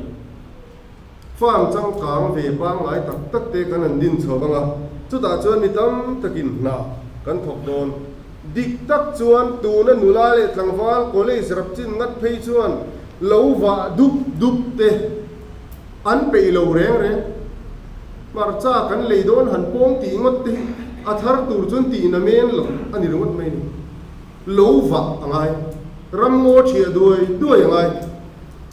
Farm changkang ve pangngai tak tak te kan han din chho vang a, chutah chuan mi tam takin hna kan thawk dawn. Dik tak chuan tuna nula leh tlangval college rap chin ngat phei chuan lo vah dup dup te an peih lo reng reng. Hmarcha kan lei dawn han pawng tih ngawt te hi a thar tur chuan tih na men lo a ni ringawt mai ni. Lo vah a ngai. Ramngaw thiah duai duai a ngai.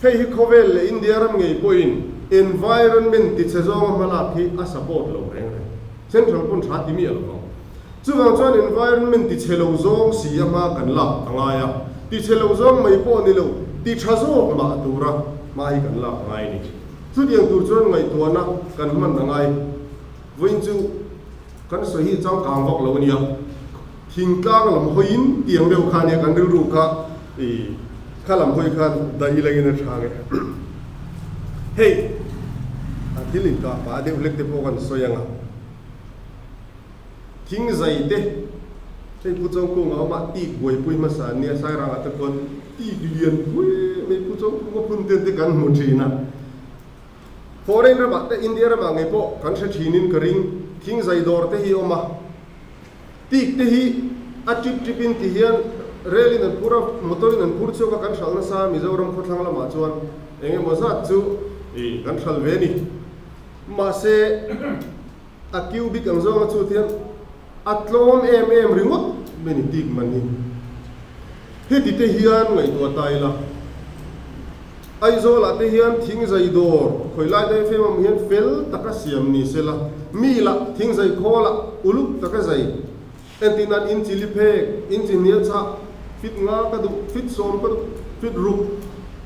Hei hi khawvel leh India ram ngei pawhin environment tichhe zawnga hmalak hi a support lo reng reng. Central pawn tha ti miah lo vang. Chuvang chuan environment tichhe lo zawng si a hma kan lak a ngai a, tichhe lo zawng mai pawh ni lo, ti tha zawk mah tura hma hi kan lak a ngai a ni. Chutiang tur chuan ngaihtuahna kan hman a ngai. Vawiin chu kan sawi hi changkang vak lo a nia. Thingtlang lam hawiin tiang deuh kha nia kan rilru kha i kha lam hawi khan dah i lengin a tha nge. Hei a thil inkah pah deuh hlek te pawh kan sawi ang a. Thing zai te hei Pu Chawngkunga awm a tik buaipui hmasa an nia Sairangah te khuan tik lian pui mai Pu Chawngkunga phun ten te kan hmu thin a. Foreign ramah te India ramah ngei pawh kan hre thinin ka ring thing zai dawr te hi a awm a. Tik te hi a trip trip in ti hian rail in an phur a, motor in an phur chhuak a kan hralh nasa Mizoram khawthlang lamah chuan eng emaw zat chu kan hralh ve a ni. Mahse a cubic ang zawnga chu tian a tlawm em em ringawt mai ni tik man hi. Heti te hian ngaihtuah ta ila. Aizawlah te hian thingzai dawr khawilai daih fem awm hian fel taka siam ni se la, mi lah thingzai khawlah uluk taka zai entir nan in chili phek, in chi hnial chah, fit nga ka duh, fit sawm ka duh, fit ruk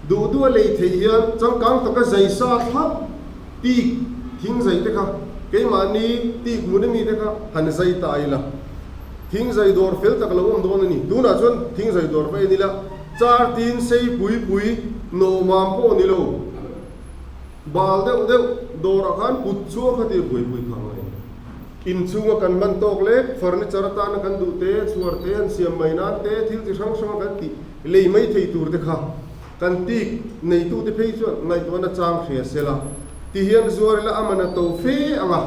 duh duh a lei theih hian changkang taka zai sa thlap tik thingzai te kha keimahni tik hmun ami te kha han zai ta ila thingzai dawr fel tak lo awm dawn a ni. Tunah chuan thingzai dawr va en ila. Char tin sei pui pui nawhmam pawh ni lo, bal deuh deuh dawrah khan kut chhuak kha tir pui pui phang a ni. Inchhunga kan hman tawk lek, furniture atana kan duh te, chhuar te, han siam mai nan te, thil chi hrang hranga kan tih lei mai thei tur te kha kan tik neitute phei chuan ngaihtuahna chang hria se la ti hian zuar ila a man a to fe ang a,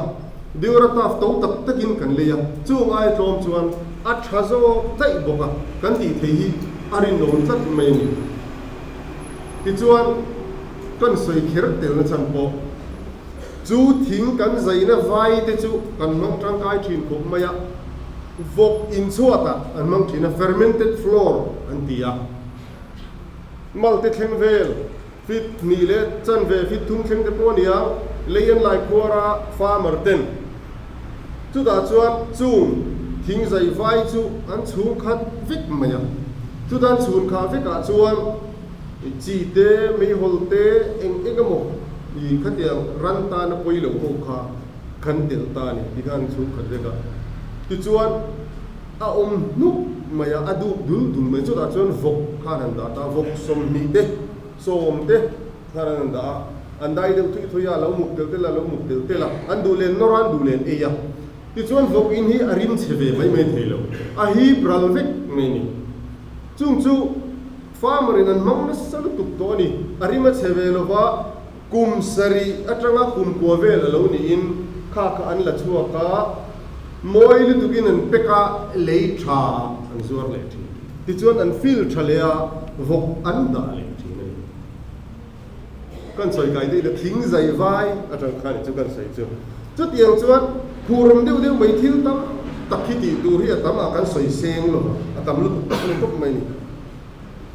Dura taf to tak takin kan lei a, chung ai tlawm chuan a tha zawk daih bawk a, kan tih thei hi a rinawm tlat mai a ni. Tichuan, kan sawi kher telna chhan pawh chu thing kan zaina vai te chu kan hmang tangkai thin khawp mai a, vawk inchhuatah an hmang thin a, fermented flour an ti a, malte thleng vel. Fit hnih leh chanve fit thum thleng te pawh a ni a, lei an lai khuar a farmer ten chutah chuan chung thing zai vai chu an chhung khat vek mai a, chuta an chhun khah vekah chuan chi te, meihawl te, eng eng emaw i khatiang ran tana pawi lo ho kha kan telh ta a ni ti kha an chhung khat vek a, tichuan a awm hnuk mai a, a dup dul dul mai chutah chuan vawk khan an dah ta, vawk 20 te, 10 te khan an dah a, an dai deuh thui thui a, a lo muk tel tel a, a lo muk tel tel a, an duh len nawr a, an duh len ei a, tichuan vawk in hi a rim chhe ve mai mai thei lo, a hip ral vek mai a ni. Chung chu farmer in an hmang nasa lutuk tawh a ni, a rim a chhe ve lo va, kum sarih atanga kum kua vel a lo niin kha kha an la chhuak a, mawi lutukin an pack a, lei tha an zuar leh thin. Tichuan an feel tha leh a, vawk an dah leh thin a ni. Kan sawi kai daih la, thing zai vai atang khan chu kan sawi chu. Chutiang chuan phurawm deuh deuh mai thil tam tak hi tih tur hi a tam a, kan sawi seng lo a, a tam lutuk tak ni khawp mai a ni.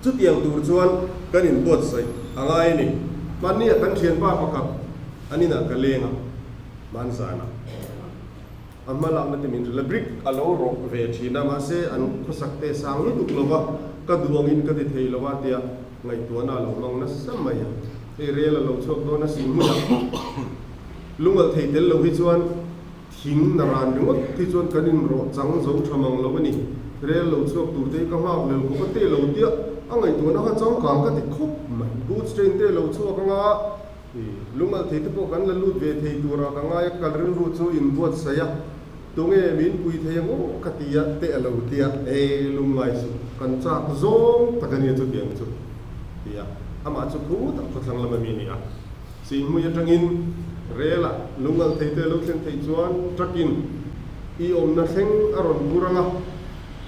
Chutiang tur chuan kan inbuatsaih a ngai a ni. Hmanni ah kan thianpa pakhat an inah ka leng a, hmanzanah. A hma lakna te min hrilh a, brick a lo rawh ve thin a, mahse an khawsak te sang lutuk lo va, ka duh angin ka ti thei lo a tia ngaihtuahna a lo hmang nasa mai a. Hei rel a lo chhuak dawn a si hmunah lungalh thei tel lo hi chuan thing na ran ringawt hi chuan kan inrawh chang zo tha mang lo a ni. Rel lo chhuak tur te hi ka nghak lel khawp a te lo tia a ngaihtuahna kha changkang ka ti khawp mai. Goods train te lo chhuak anga Lungalh thei te pawh kan la lut ve thei tura ka ngai a, kal rilru chu inbuatsaih a, tunge min pui thei ang aw ka ti a, teh a lo ti a, e lungngai suh, kan chak zawng tak a nia chutiang chu ti a, amah chu khut a khawthlang lam ami a ni a, Sihmui atangin rel ah lungalh thei te a lo thlen theih chuan truck in i awmna thleng a rawn bur ang a.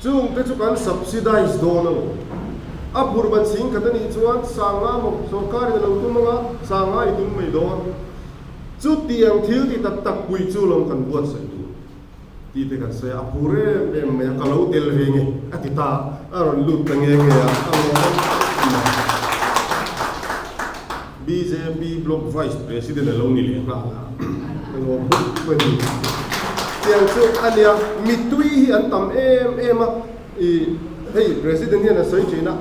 Chung te chu kan subsidize dawn a lo. A phur ban chhing khat a nih chuan sanga maw sorkar in a lo tum anga sanga i tum mai dawn. Chutiang thil ti tak tak pui chu lawm kan buatsaih tur tih te kan sawi a, a phur em em mai a, ka lo tel ve nge a ti ta a, a rawn lut ta nge nge a, a lawm mai. Bjp Block Vice President a lo ni leh nghal a, ka lawm khawp mai ni. Tiang chu a nia, mitui hi an tam em em a, i hei President hian a sawi thin a,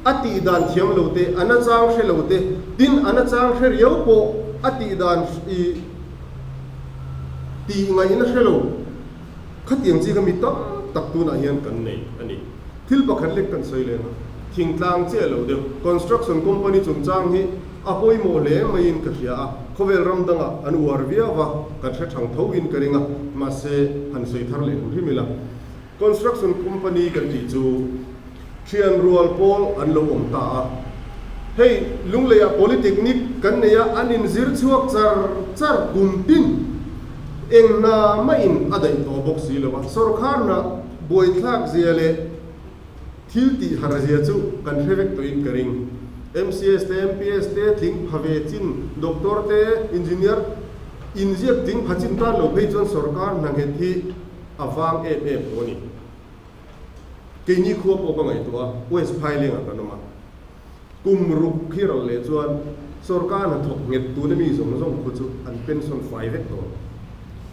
a tih dan thiam lo te, a nachang hre lo te, tin a nachang hre riau pawh a tih dan i tih ngaihna hre lo, khatiang chi kha mi tam tak tunah hian kan nei a ni. Thil pakhat lek kan sawi leng a, thingtlang chiah lo deuh construction company chungchang hi a pawimawh hle maiin ka hria a, khawvel ram dangah an uar viau va, kan hre thang tho in ka ring a, mahse han sawi thar leh hrim hrim ila. Construction company kan tih chu thian rual pawl an lo awm ta a, hei Lungleiah Polytechnic kan nei a, an inzir chhuak char char kum tin eng hna mahin a daih tawh bawk si lo a, sawrkhar hna Buaithlak zia leh thil tih har zia chu kan hre vek tawhin ka ring. MCS te, MPS te, tling pha ve chin, doctor te, engineer inziak tling pha chin tan lo phei chuan sorkar hna nghet hi a vang em em tawh a ni. Keini khua pawh ka ngaihtuah a, West Phailengah kan awm a. Kum ruk hi ral leh chuan sorkar hnathawk nghet tuna mi zawng zawng khu chu an pension fai vek dawn.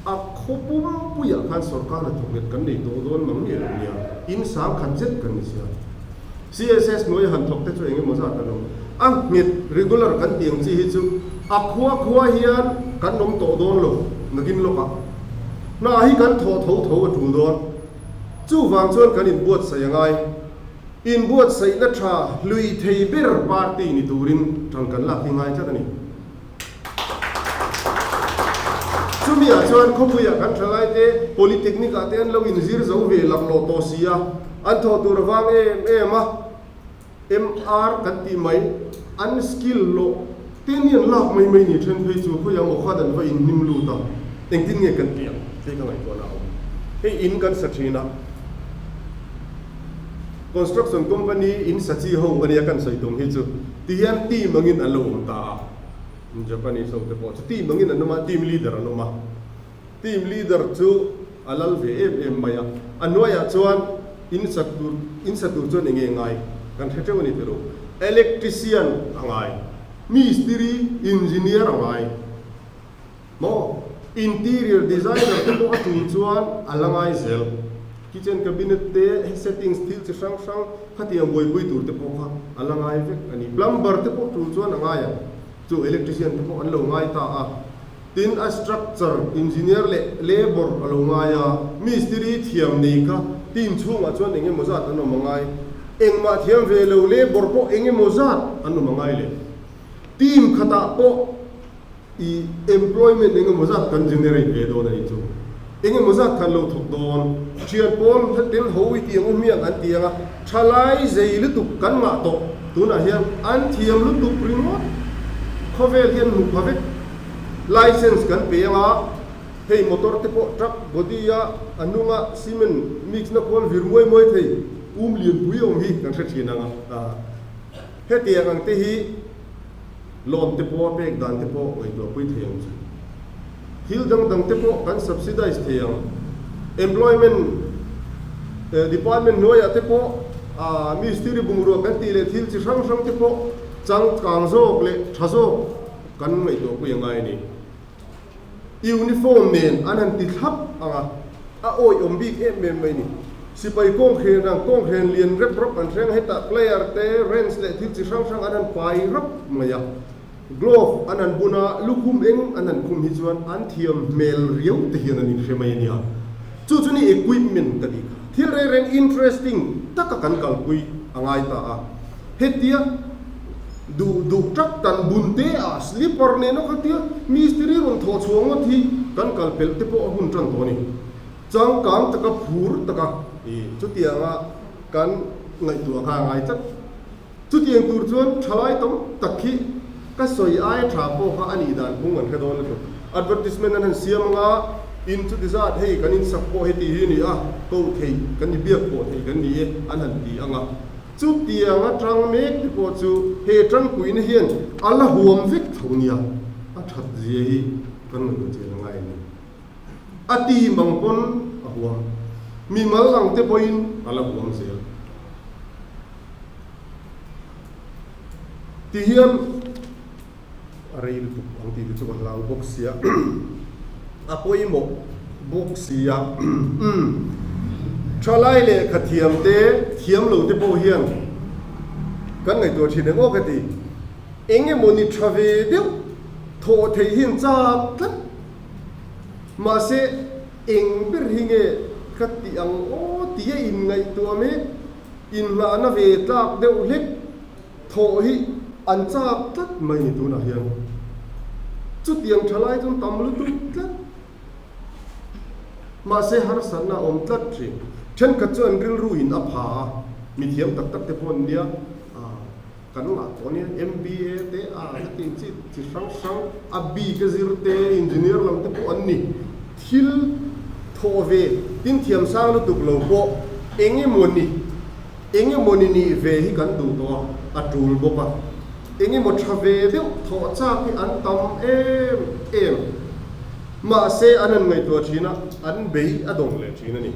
A khaw pumpuiah khan sorkar hnathawk nghet kan nei tawh dawn mang nge lo nia, in sang khat zet kan ni sia. CSS hnuaia han thawk te chu eng emaw zat an awm. A nghet regular kan tih ang chi hi chu a khua khua hian kan awm tawh dawn lo nakin lawkah. Hna hi kan thawh tho tho a tul dawn. Chuvang chuan kan inbuatsaih a ngai. Inbuatsaihna tha hlui thei ber party ni turin tan kan lak hi ngai tlat a ni. Chumiah chuan khawpuiah kan thalaite Polytechnic ah te an lo inzir zo ve laklawh tawh si a, an thawh tur avang em em a, MR kan tih mai, an skill lawh te ni an lak mai mai ni then phei chu khawiah maw khan an va inhnim lut a, engtin nge kan tih ang tih ka ngaihtuahna a awm. Hei in kan sa thin a. Construction company in sa chi ho ania kan sawi tum hi chu ti hian team angin an lo awm ta a, Japanese ho te pawh chu team angin an awm a, team leader an awm a, team leader chu a lal ve em em mai a, a hnuaiah chuan in sa tur in sa tur chuan enge ngai kan hre teuh a ni tilo, electrician a ngai, mistiri, engineer a ngai maw, interior designer te pawh a tul chuan a la ngai zel, kitchen cabinet te settings thil chi hrang hrang khatiang buaipui tur te pawh kha a la ngai vek a ni, plumber te pawh tul chuan a ngai ang chu electrician te pawh an lo ngai ta a, tin a structure engineer leh labour a lo ngai a, mistiri thiam nei kha team chhungah chuan eng emaw zat an awm a ngai, engmah thiam ve lo labour pawh eng emaw zat an awm a ngai leh team khatah pawh. I employment eng emaw zat kan generate ve dawn a nih chu. Eng emaw zat khan lo thawk dawn. Thian pawl tel ho i tiang u hmiang an ti ang a, thalai zei lutuk kan ngah tawh. Tunah hian an thiam lutuk ringawt. Khawvel hian hmu pha vek. License kan pe ang a, hei motor te pawh truck body a a hnunga cement mix na khawl vir muai muai thei um lianpui awm hi kan hre thin ang a. Hetiang ang te hi. Loan te pawh a pek dan te pawh ngaihtuahpui thei ang chu. Thil dang dang te pawh kan subsidize thei ang. Employment department hnuaiah te pawh mistiri bungrua kan tih leh thil chi hrang hrang te pawh changkang zawk leh tha zawk kan ngaihtuahpui a ngai a ni. Uniform nen an han ti thlap ang a, a awih awm bik em em mai ni. Sipai kawnghren ang kawnghren lian rep rawp an hreng a, hetah player te wrench leh thil chi hrang hrang an han pai rawp mai a. Glove an han bun a, lukhum eng an han khum hi chuan an thiam hmel riau te hian an inhre mai a nia. Chu chu ni equipment ka tih kha. Thil reng reng interesting taka kan kalpui a ngai ta a. Hetia duh duh tak tan bun te ah slipper nena khatia mistiri rawn thawh chhuah ngawt hi kan kal pelh te pawh a hun tan tawh a ni. Changkang taka phur taka i chutianga kan ngaihtuah kha a ngai tlat. Chutiang tur chuan thalai tam tak hi ka sawi aia tha pawh kha a nih dan phung an hre dawn lutuk. Advertisement an han siam anga in chuti zat hei kan insak pawh heti hi a ni a, koh theih kan ni biak pawh theih kan ni e an han ti anga. Chutiang atang mek te pawh chu he tangpuina hian a la huam vek tho nia, a that zia hi kan ngaihtuah chian a ngai a ni. A ti mang pawn a huam, mimal ang te pawhin a la huam zel. Ti hian a rei lutuk ang tih te chu ka hlau bawk sia, a pawimawh bawk sia. Thalai lehkha thiam te, thiam lo te pawh hian kan ngaihtuah thin eng aw ka ti. Eng emaw ni tha ve deuh thawh theih hian chak tlat. Mahse eng ber hi nge ka tih ang aw tia inngaihtuah mek, inhlahna ve tlak deuh hlek. Thawh hi an chak tlat mai ni tunah hian. Chutiang tha lai chuan tam lutuk tlat. Mahse harsatna a awm tlat thin. Thenkhat chu an rilru in a pha a, mithiam tak tak te pawh an nia, kan ngah tawh nia, MBA te a hetiang chi chi hrang hrang a bik a zir te, engineer lam te pawh an ni. Thil thawh ve tin thiam sang lutuk lo pawh eng emaw ni. Eng emaw ni nih ve hi kan duh tawh a, a tul bawk a. Eng emaw tha ve deuh thawh chak hi an tam em em. Mahse an han ngaihtuah thin a, an bei a dawng leh thin a ni.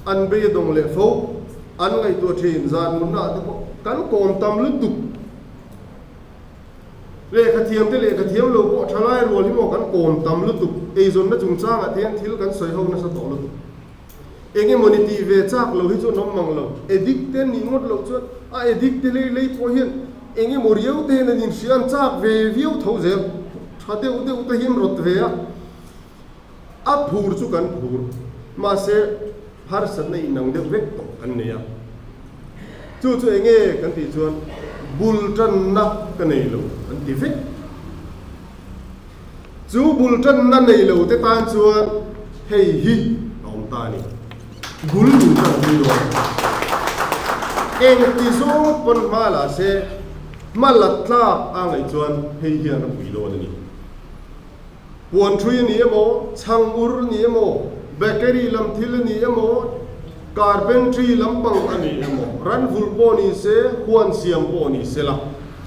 An bei a dawng leh fo, an ngaihtuah thin zan mutna ah te pawh kan kawm tam lutuk. Lehkha thiam te lehkha thiam lo pawh thalai rual hi maw kan kawm tam lutuk, eizawnna chungchangah te hian thil kan sawi ho nasa tawh lutuk. Eng emaw ni tih ve chak lo hi chu an awm mang lo. Addict te an nih ngawt loh chuan a addict te lei lei pawh hian eng emaw riau te hian an inhria an chak ve viau tho zel. Tha deuh deuh te hian rawt ve a, a phur chu kan phur. Mahse, harsatna inang deuh vek tawh kan nei a. Chu chu eng nge kan tih chuan bul tanna ka nei lo an ti vek. Chu bul tanna nei lo te tan chuan hei hi a awm ta a ni. Bul min tan pui dawn. Engti zawng pawn hma la se, hma la tlak a ngaih chuan hei hian a pui dawn a ni. Puan thui a ni emaw, chhang ur a ni emaw, bakery lam thil a ni emaw, carpentry lampang a ni emaw, ranvulh pawh ni se, huan siam pawh ni se la,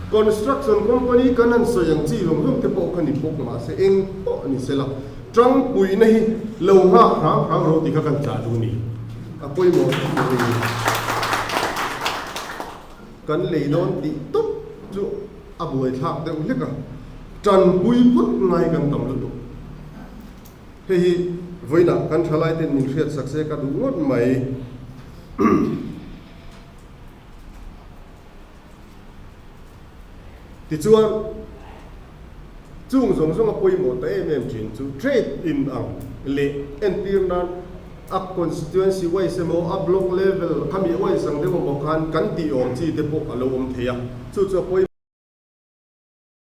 Construction company kan han sawi ang chi zawng zawng te pawh kha ni bawk mahse eng pawh ni sela tangpuina hi lo nghak hrang hrang ro tih kha kan chah duh ni. A pawimawh tak mai a ni. Kan lei dawn tih tawp chu a buaithlak deuh hlek a, tanpui phawt ngai kan tam lutuk. Hei hi vawiinah kan thalai ten min hriatsak se ka duh ngawt mai. Tichuan, chung zawng zawnga pawimawh ta em em thin chu trade in ang leh entir nan a constituency wise emaw a block level khami wise ang deuh emaw khan kan tih awm chi te pawh a lo awm thei a, chu chu a pawimawh.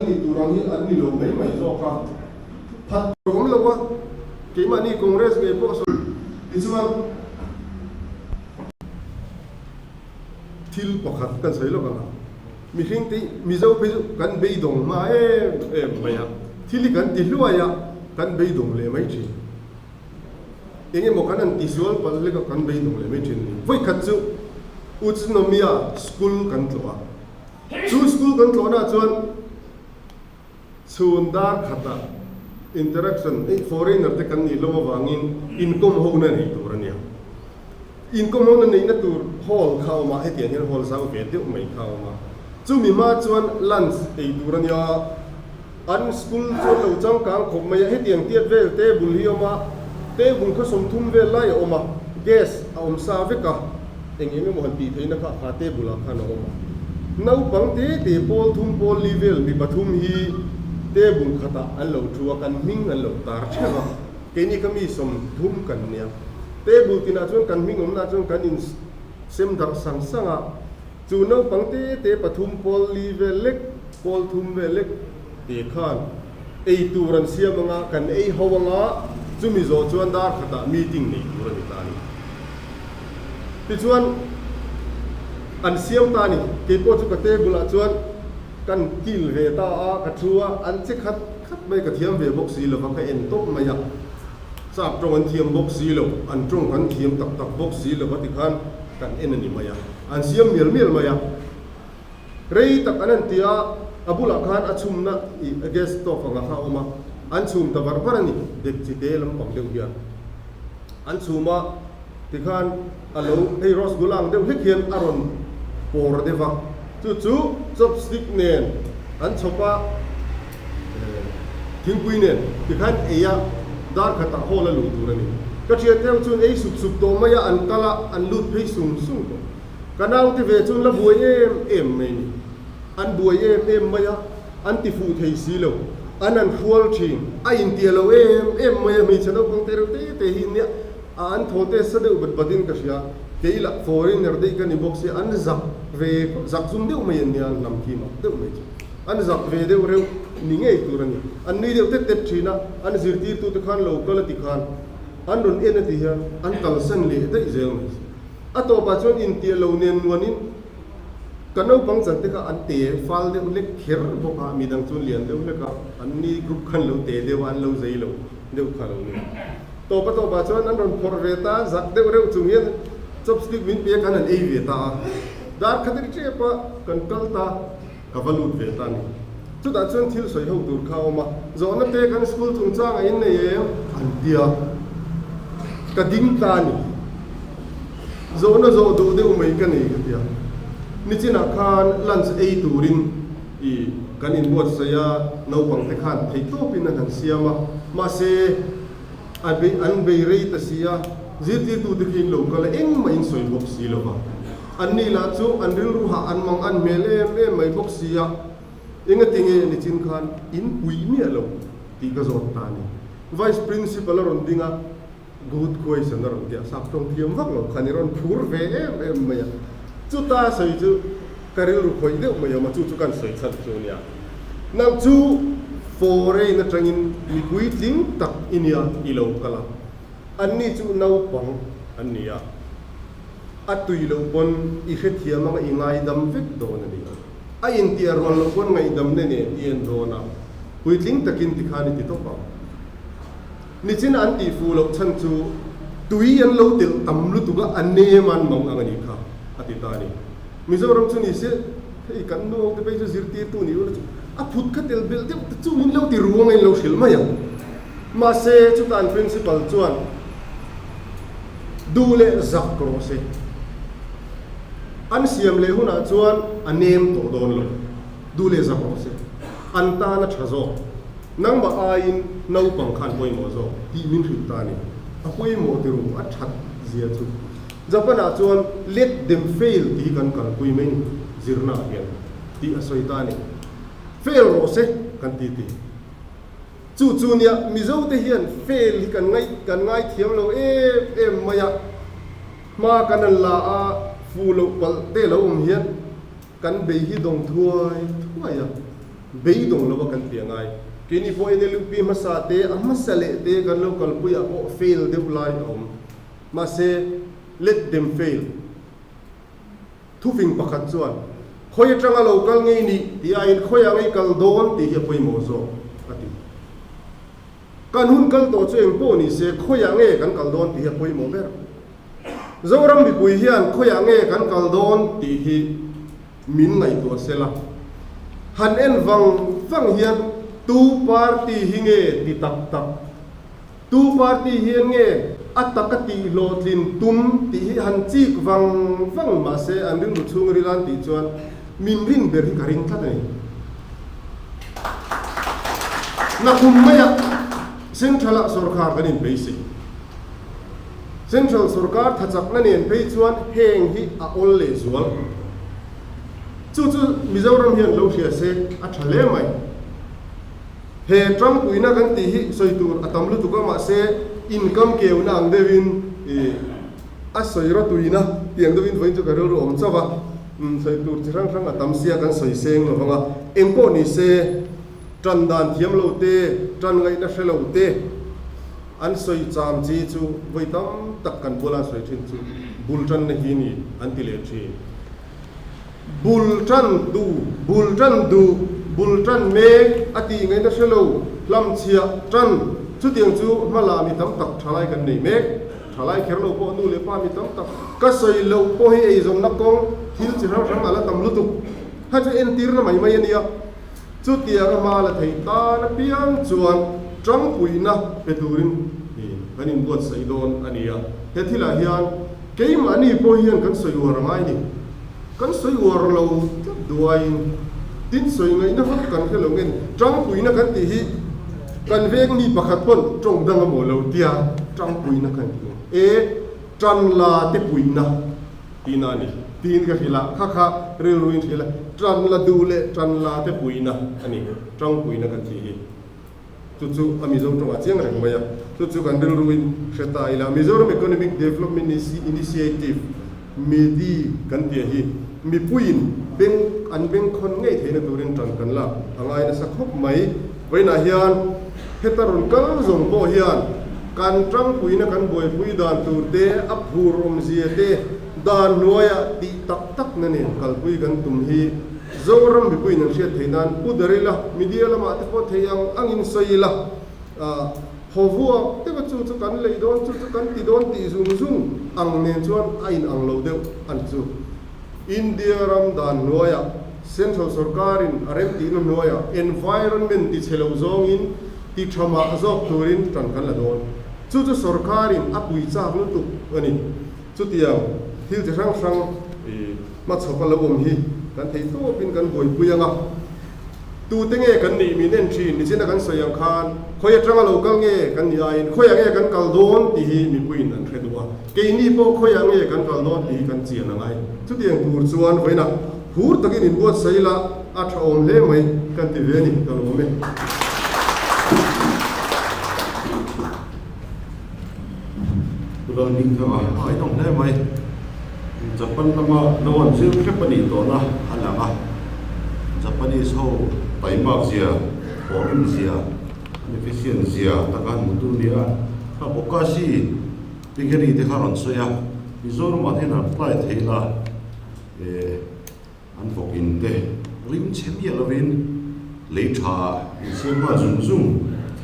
Ni tur ang hi an ni lo mai mai zawk a, phat tur awm lo a, keimahni Congress ngei pawh sawi. Tichuan, thil pakhat kan sawi lawk ang a, mihring te Mizo phei chu kan beidawng hma em em mai a, thil hi kan ti hluai a, kan beidawng leh mai thin. Eng emaw kan han tisual palh hlek a, kan beidawng leh mai thin a ni. Vawikhat chu Utsunomiya school kan tlawh a. Chu school kan tlawhna chuan chhun dar khatah interaction eh foreigner te kan nih hlawm avangin inkawm hona nei tur a nia. Inkawm hona neihna tur hall kha a awm a, hetiang hian hall zau ve deuh mai kha a awm a. Chumi hma chuan lunch ei tur a nia. An school chuan lo changkang khawp mai a, hetiang tiat vel table hi a awm a, table kha 30 vel lai a awm a. Gas a awm sa vek a, eng eng emaw han tih theihna kha kha table ah khan a awm a. Naupang te te pawl thum pawl li vel mi pathum hi table khatah an lo thu a, kan hming an lo tar theuh a. Keini kha mi 30 kan nia. Table tinah chuan kan hming awmna chuan kan in sem darh sang sang a. Chu naupang te te pathum pawl li vel lek, pawl thum vel lek te khan ei tur an siam anga kan ei ho anga chumi zawh chuan dar khatah meeting nei tur a ni ta a ni. Tichuan an siam ta a ni. Keipawh chu ka table ah chuan kan kil ve ta a, ka thu a, an che khat khat mai ka thiam ve bawk si lova ka en tawp mai a. Sap tawng an thiam bawk si lo, an tawng kan thiam tak tak bawk si lova tikhan kan en a ni mai a, an siam mial mial mai a. Rei tak an han ti a, a bulah khan a chhumna ih a gas stove anga kha a awm a, an chhum ta var var a ni, dekchi te lampang deuh hian an chhum a, tikhan a lo hei rasgulla ang deuh hlek hian a rawn pawr deuh a, chu chu chopstick nen an chhawp a, thingpui nen tikhan ei a, dar khatah hall a luh tur a ni. Ka thiante ho chuan ei sup sup tawh mai a, an kal a, an lut phei sung sung tawh. Ka naute ve chuan la buai em em mai ni. An buai em em mai a, an ti fuh thei si lo. An an hrual thin, a intia lo em em mai a, hmeichhe naupang te reuh te te hi nia a an thaw te sa deuh bat bat in ka hria. Kei lah foreigner daih ka ni bawk sia, an zak ve zak zum deuh mai an nia, an hnam khi mak deuh mai chu. An zak ve deuh reuh ni ngei tur a ni. An nui deuh tet tet thin a, an zirtirtute khan lo kal a ti khan an rawn en a ti hian an kalsan leh daih zel mai. A tawpah chuan intiah lo nen nuanin ka naupang chan te kha an te fal deuh hlek kher bawk a, midang chuan lian deuh hlek a, an ni group khan lo te deuh a, an lo zei lo deuh kha lo ni. Tawp a tawpah chuan an rawn phawrh ve ta, zak deuh reuh chung hian chopstick min pe a khan an ei ve ta a, dar khat ri tep a kan kal ta, ka va lut ve ta a ni. Chutah chuan thil sawi ho tur kha a awm a, zawhna te kan school chungchang a innei em? An ti a, ka ding ta a ni. Zawhna zawh duh deuh mai ka nei ka ti a. Nichinah khan lunch ei turin i kan inbuatsaih a, naupang te khan theihtawpin an han siam a, mahse a bei an bei rei ta si a, zirtirtute khi in lo kal a, engmah in sawi bawk si lo va. Anni lah chu an rilru hah an mang an hmel em em mai bawk si a, engati nge nichin khan in puih miah lo tih ka zawt ta a ni. Vice Principal a rawn ding a, Good question a rawn ti a, sap tawng thiam vak lo khan i rawn phur ve em em mai a, chuta sawi chu ka rilru khawih deuh mai awm a, chu chu kan sawi chhan chu a nia. Nang chu foreign atangin mipui tling tak i nia i lo kal a, anni chu naupang an ni a. A tui loh pawn i hrethiam anga i ngaidam vek dawn a ni. A intiah rual loh pawn ngaihdam ne nen i en dawn a, puitling takin tikhan i ti tawp ang. Nichin an tih fuh loh chhan chu tui an lo telh tam lutuk a, a nem an mang ang a nih kha, a ti ta a ni. Mizoram chu ni se, hei kan nu ho te phei chu zirtirtu ni ula chu a phut kha tel belh deuh te chu min lo ti ruang a in lo hrilh mai ang. Mahse, chuta an principal chuan, Duh leh zak rawh se. An siam leh hunah chuan a nem tawh dawn lo. Duh leh zak rawh se. An tan a tha zawk. Nangmah aiin naupang khan pawimawh zawk tih min hrilh ta a ni. A pawimawh tiru a that zia chu. Japan ah chuan let them fail tih hi kan kalpui mai ni zirna ah hian tih a sawi ta a ni. Fail rawh se kan ti ti. Chu chu nia, Mizo te hian fail hi kan ngaih kan ngaithiam lo em em mai a, hma kan han la a, fuh loh palh te lo awm hian kan bei hi dawng thuai thuai a, bei dawng lo a kan ti a ngai. Keini pawh NLUP hmasa te, a hmasa leh te kan lo kalpui ah pawh fail deuh lai a awm. Mahse, let them fail. Thufing pakhat chuan, Khawi atanga lo kal ngei nih tih aiin khawiah ngei kal dawn tih hi a pawimawh zawk, a ti. Kan hun kal tawh chu eng pawh ni se khawiah nge kan kal dawn tih hi a pawimawh ber. Zoram mipui hian khawiah nge kan kal dawn tih hi min ngaihtuah sela. Han en vang vang hian tu party hi nge ti tak tak? Tu party hian nge a taka tih hlawhtlin tum tih hi han chik vang vang mahse an rilru chhung ril an tih chuan min rin ber hi ka ring tlat a ni. Nakum maiah Central ah sorkar kan inbeisei. Central sorkar thachakna nen phei chuan heng hi a awl leh zual. Chu chu Mizoram hian lo hria se a tha hle mai. He tangpuina kan tih hi sawi tur a tam lutuk a, mahse income keuna ang deuhin a sawi rawtuina tih ang deuhin vawiin chu ka rilru awm chauh a, sawi tur chi hrang hrang a tam sia kan sawi seng lo vang a, engpawh ni se tan dan thiam lo te, tan ngaihna hre lo te an sawi cham chi chu vawi tam tak kan bula sawi thin chu bul tanna hi ni an ti leh thin. Bul tan du, bul tan duh, bul tan mek a tih ngaihna hre lo, hlamchhiah tan, chutiang chu hmala mi tam tak thalai kan nei mek. Thalai kher lo pawh nu leh pa mi tam tak ka sawi loh pawh hi eizawnna kawng thil chi hrang hrang a la tam lutuk. Kha chu entirna mai mai a nia. Chutiang a hma la thei tan apiang chuan tangpuina pe turin kan inbuatsaih dawn a ni a. He thilah hian keimahni pawh hian kan sawi uar a ngai ni. Kan sawi uar lo tlat duaiin tin sawi ngaihna vak kan hre lo nge ni. Tangpuina kan tih hi kan veng mi pakhat pawn tawng dang a maw lo tia tangpuina kan ti nge. E tan la te puihna tihna a ni. Tiin ka hrilh a, kha kha rilruin hrilh a, tan la duh leh tan la te puihna a ni. Tangpuina kan tih hi. Chu chu a Mizo tawngah chiang reng mai a, chu chu kan rilruin hre ta ila. Mizoram Economic Development Initiative, MEDI, kan tih hi mipuiin beng an bengkhawn ngei theihna turin tan kan lak a ngai nasa khawp mai. Vawiinah hian heta rawn kal zawng pawh hian kan tangpuina kan buaipui dan tur te, a phur awmzia te dan hnuaiah tih tak takna nen kalpui kan tum hi Zoram mipuiin an hriat theih nan pu dar ila, media lamah te pawh thei ang angin sawi ila, haw vuak deuha chu chu kan lei dawn, chu chu kan ti dawn tih zung zung ang nen chuan a in ang lo deuh a ni chu. India ram dan hnuaiah Central sorkarin a remtihna hnuaiah environment ti chhe lo zawngin ti tha mah zawk turin tan kan la dawn. Chu chu sorkarin a pui chak lutuk a ni. Chutiang thil chi hrang hrang hmachhawp a lo awm hi kan thei tawpin kan buaipui ang a, tute nge kan nih min en thin nichina kan sawi ang khan khawi atanga lo kal nge kan nih aiin khawiah nge kan kal dawn tih hi mipuiin an hre duh a, keini pawh khawiah nge kan kal dawn tih hi kan chian a ngai. Chutiang tur chuan vawiinah phur takin inbuatsaih ila a tha awm hle mai kan ti ve a ni, ka lawm e. Pu Lalhming kha a ngaihnawm hle mai. Japan lama lo an zir hrep a nih tawhna a lang a. Japanese ho taimak zia, thawhrim zia, an efficient zia taka an hmutu nia. Kha Bokashi piggery te kha rawn sawi a, Mizoramah te hian an apply thei la eh an vawk in te rim chhe miah lovin lei tha insiam nghal zung zung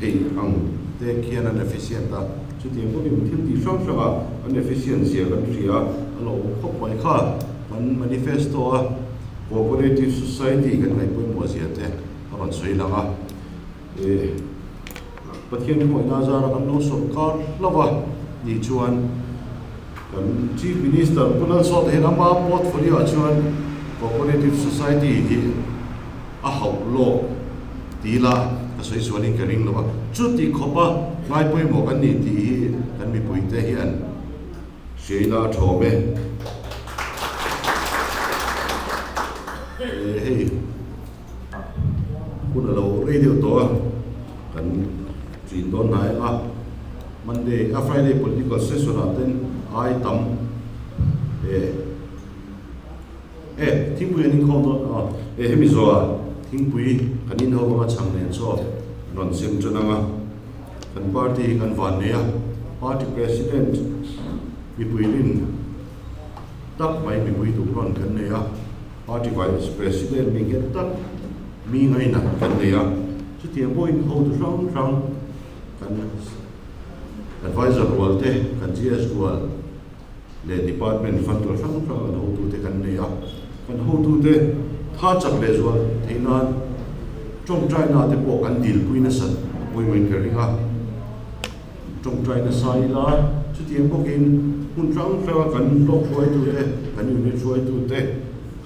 thei ang te khian an efficient a, chutiang bawkin thil tih hrang hrang ah an efficient zia kan hria a lo awm khawp mai kha kan manifesto a cooperative society kan ngaih pawimawh zia te a rawn sawi lang a, eh Pathian hruaina zara kan lo sawrkar hlauh a nih chuan Kan Chief Minister Pu Lalsawta hian ama portfolio ah chuan Cooperative Society hi a hauh lawk ti ila ka sawi sualin ka ring lo a, chuti khawpa ngai pawimawh kan ni tih hi kan mipuite hian hria ila a thawm e. Hei hun a lo rei deuh tawh a, kan chin dawn hnai a, Monday a Friday political session ah ten ai tam eh eh thingpui an inkhawm dawn a, eh hemi zawhah thingpui kan inho anga chhang nen chaw rawn sem tan ang a, kan party hi kan van nei a, party president mipui rin tak mai mipui duh rawn kan nei a. Party Vice President mi nghet tak mi ngaina kan nei a, chutiang pawhin hotu hrang hrang kan Advisor rual te, kan GS rual leh Department fund hrang hrang kan hotute kan nei a, kan hotute tha chak leh zual theih nan tawngtaina te pawh kan dilpui nasat a pawimawhin ka ring a. Tawngtai nasa ila, chutiang bawkin hmun hrang hranga kan block hruaitute, kan unit hruaitute,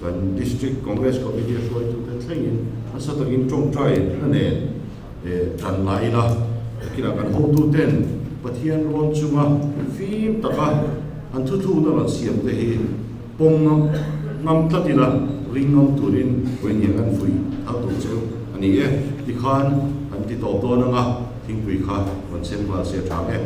kan District Congress Committee hruaitute thlengin nasa takin tawngtai na nen tan la ila, kinah kan hotuten. Pathian rawn chunga fim taka an thuthlukna rawn siam te hi pawm ngam ngam tlat ila ring ngam turin vawiin hian kan vui thar tur cheu a ni e. Tikhan kan ti tawp dawn anga thingpui kha rawn sem nghal se a tha ang e.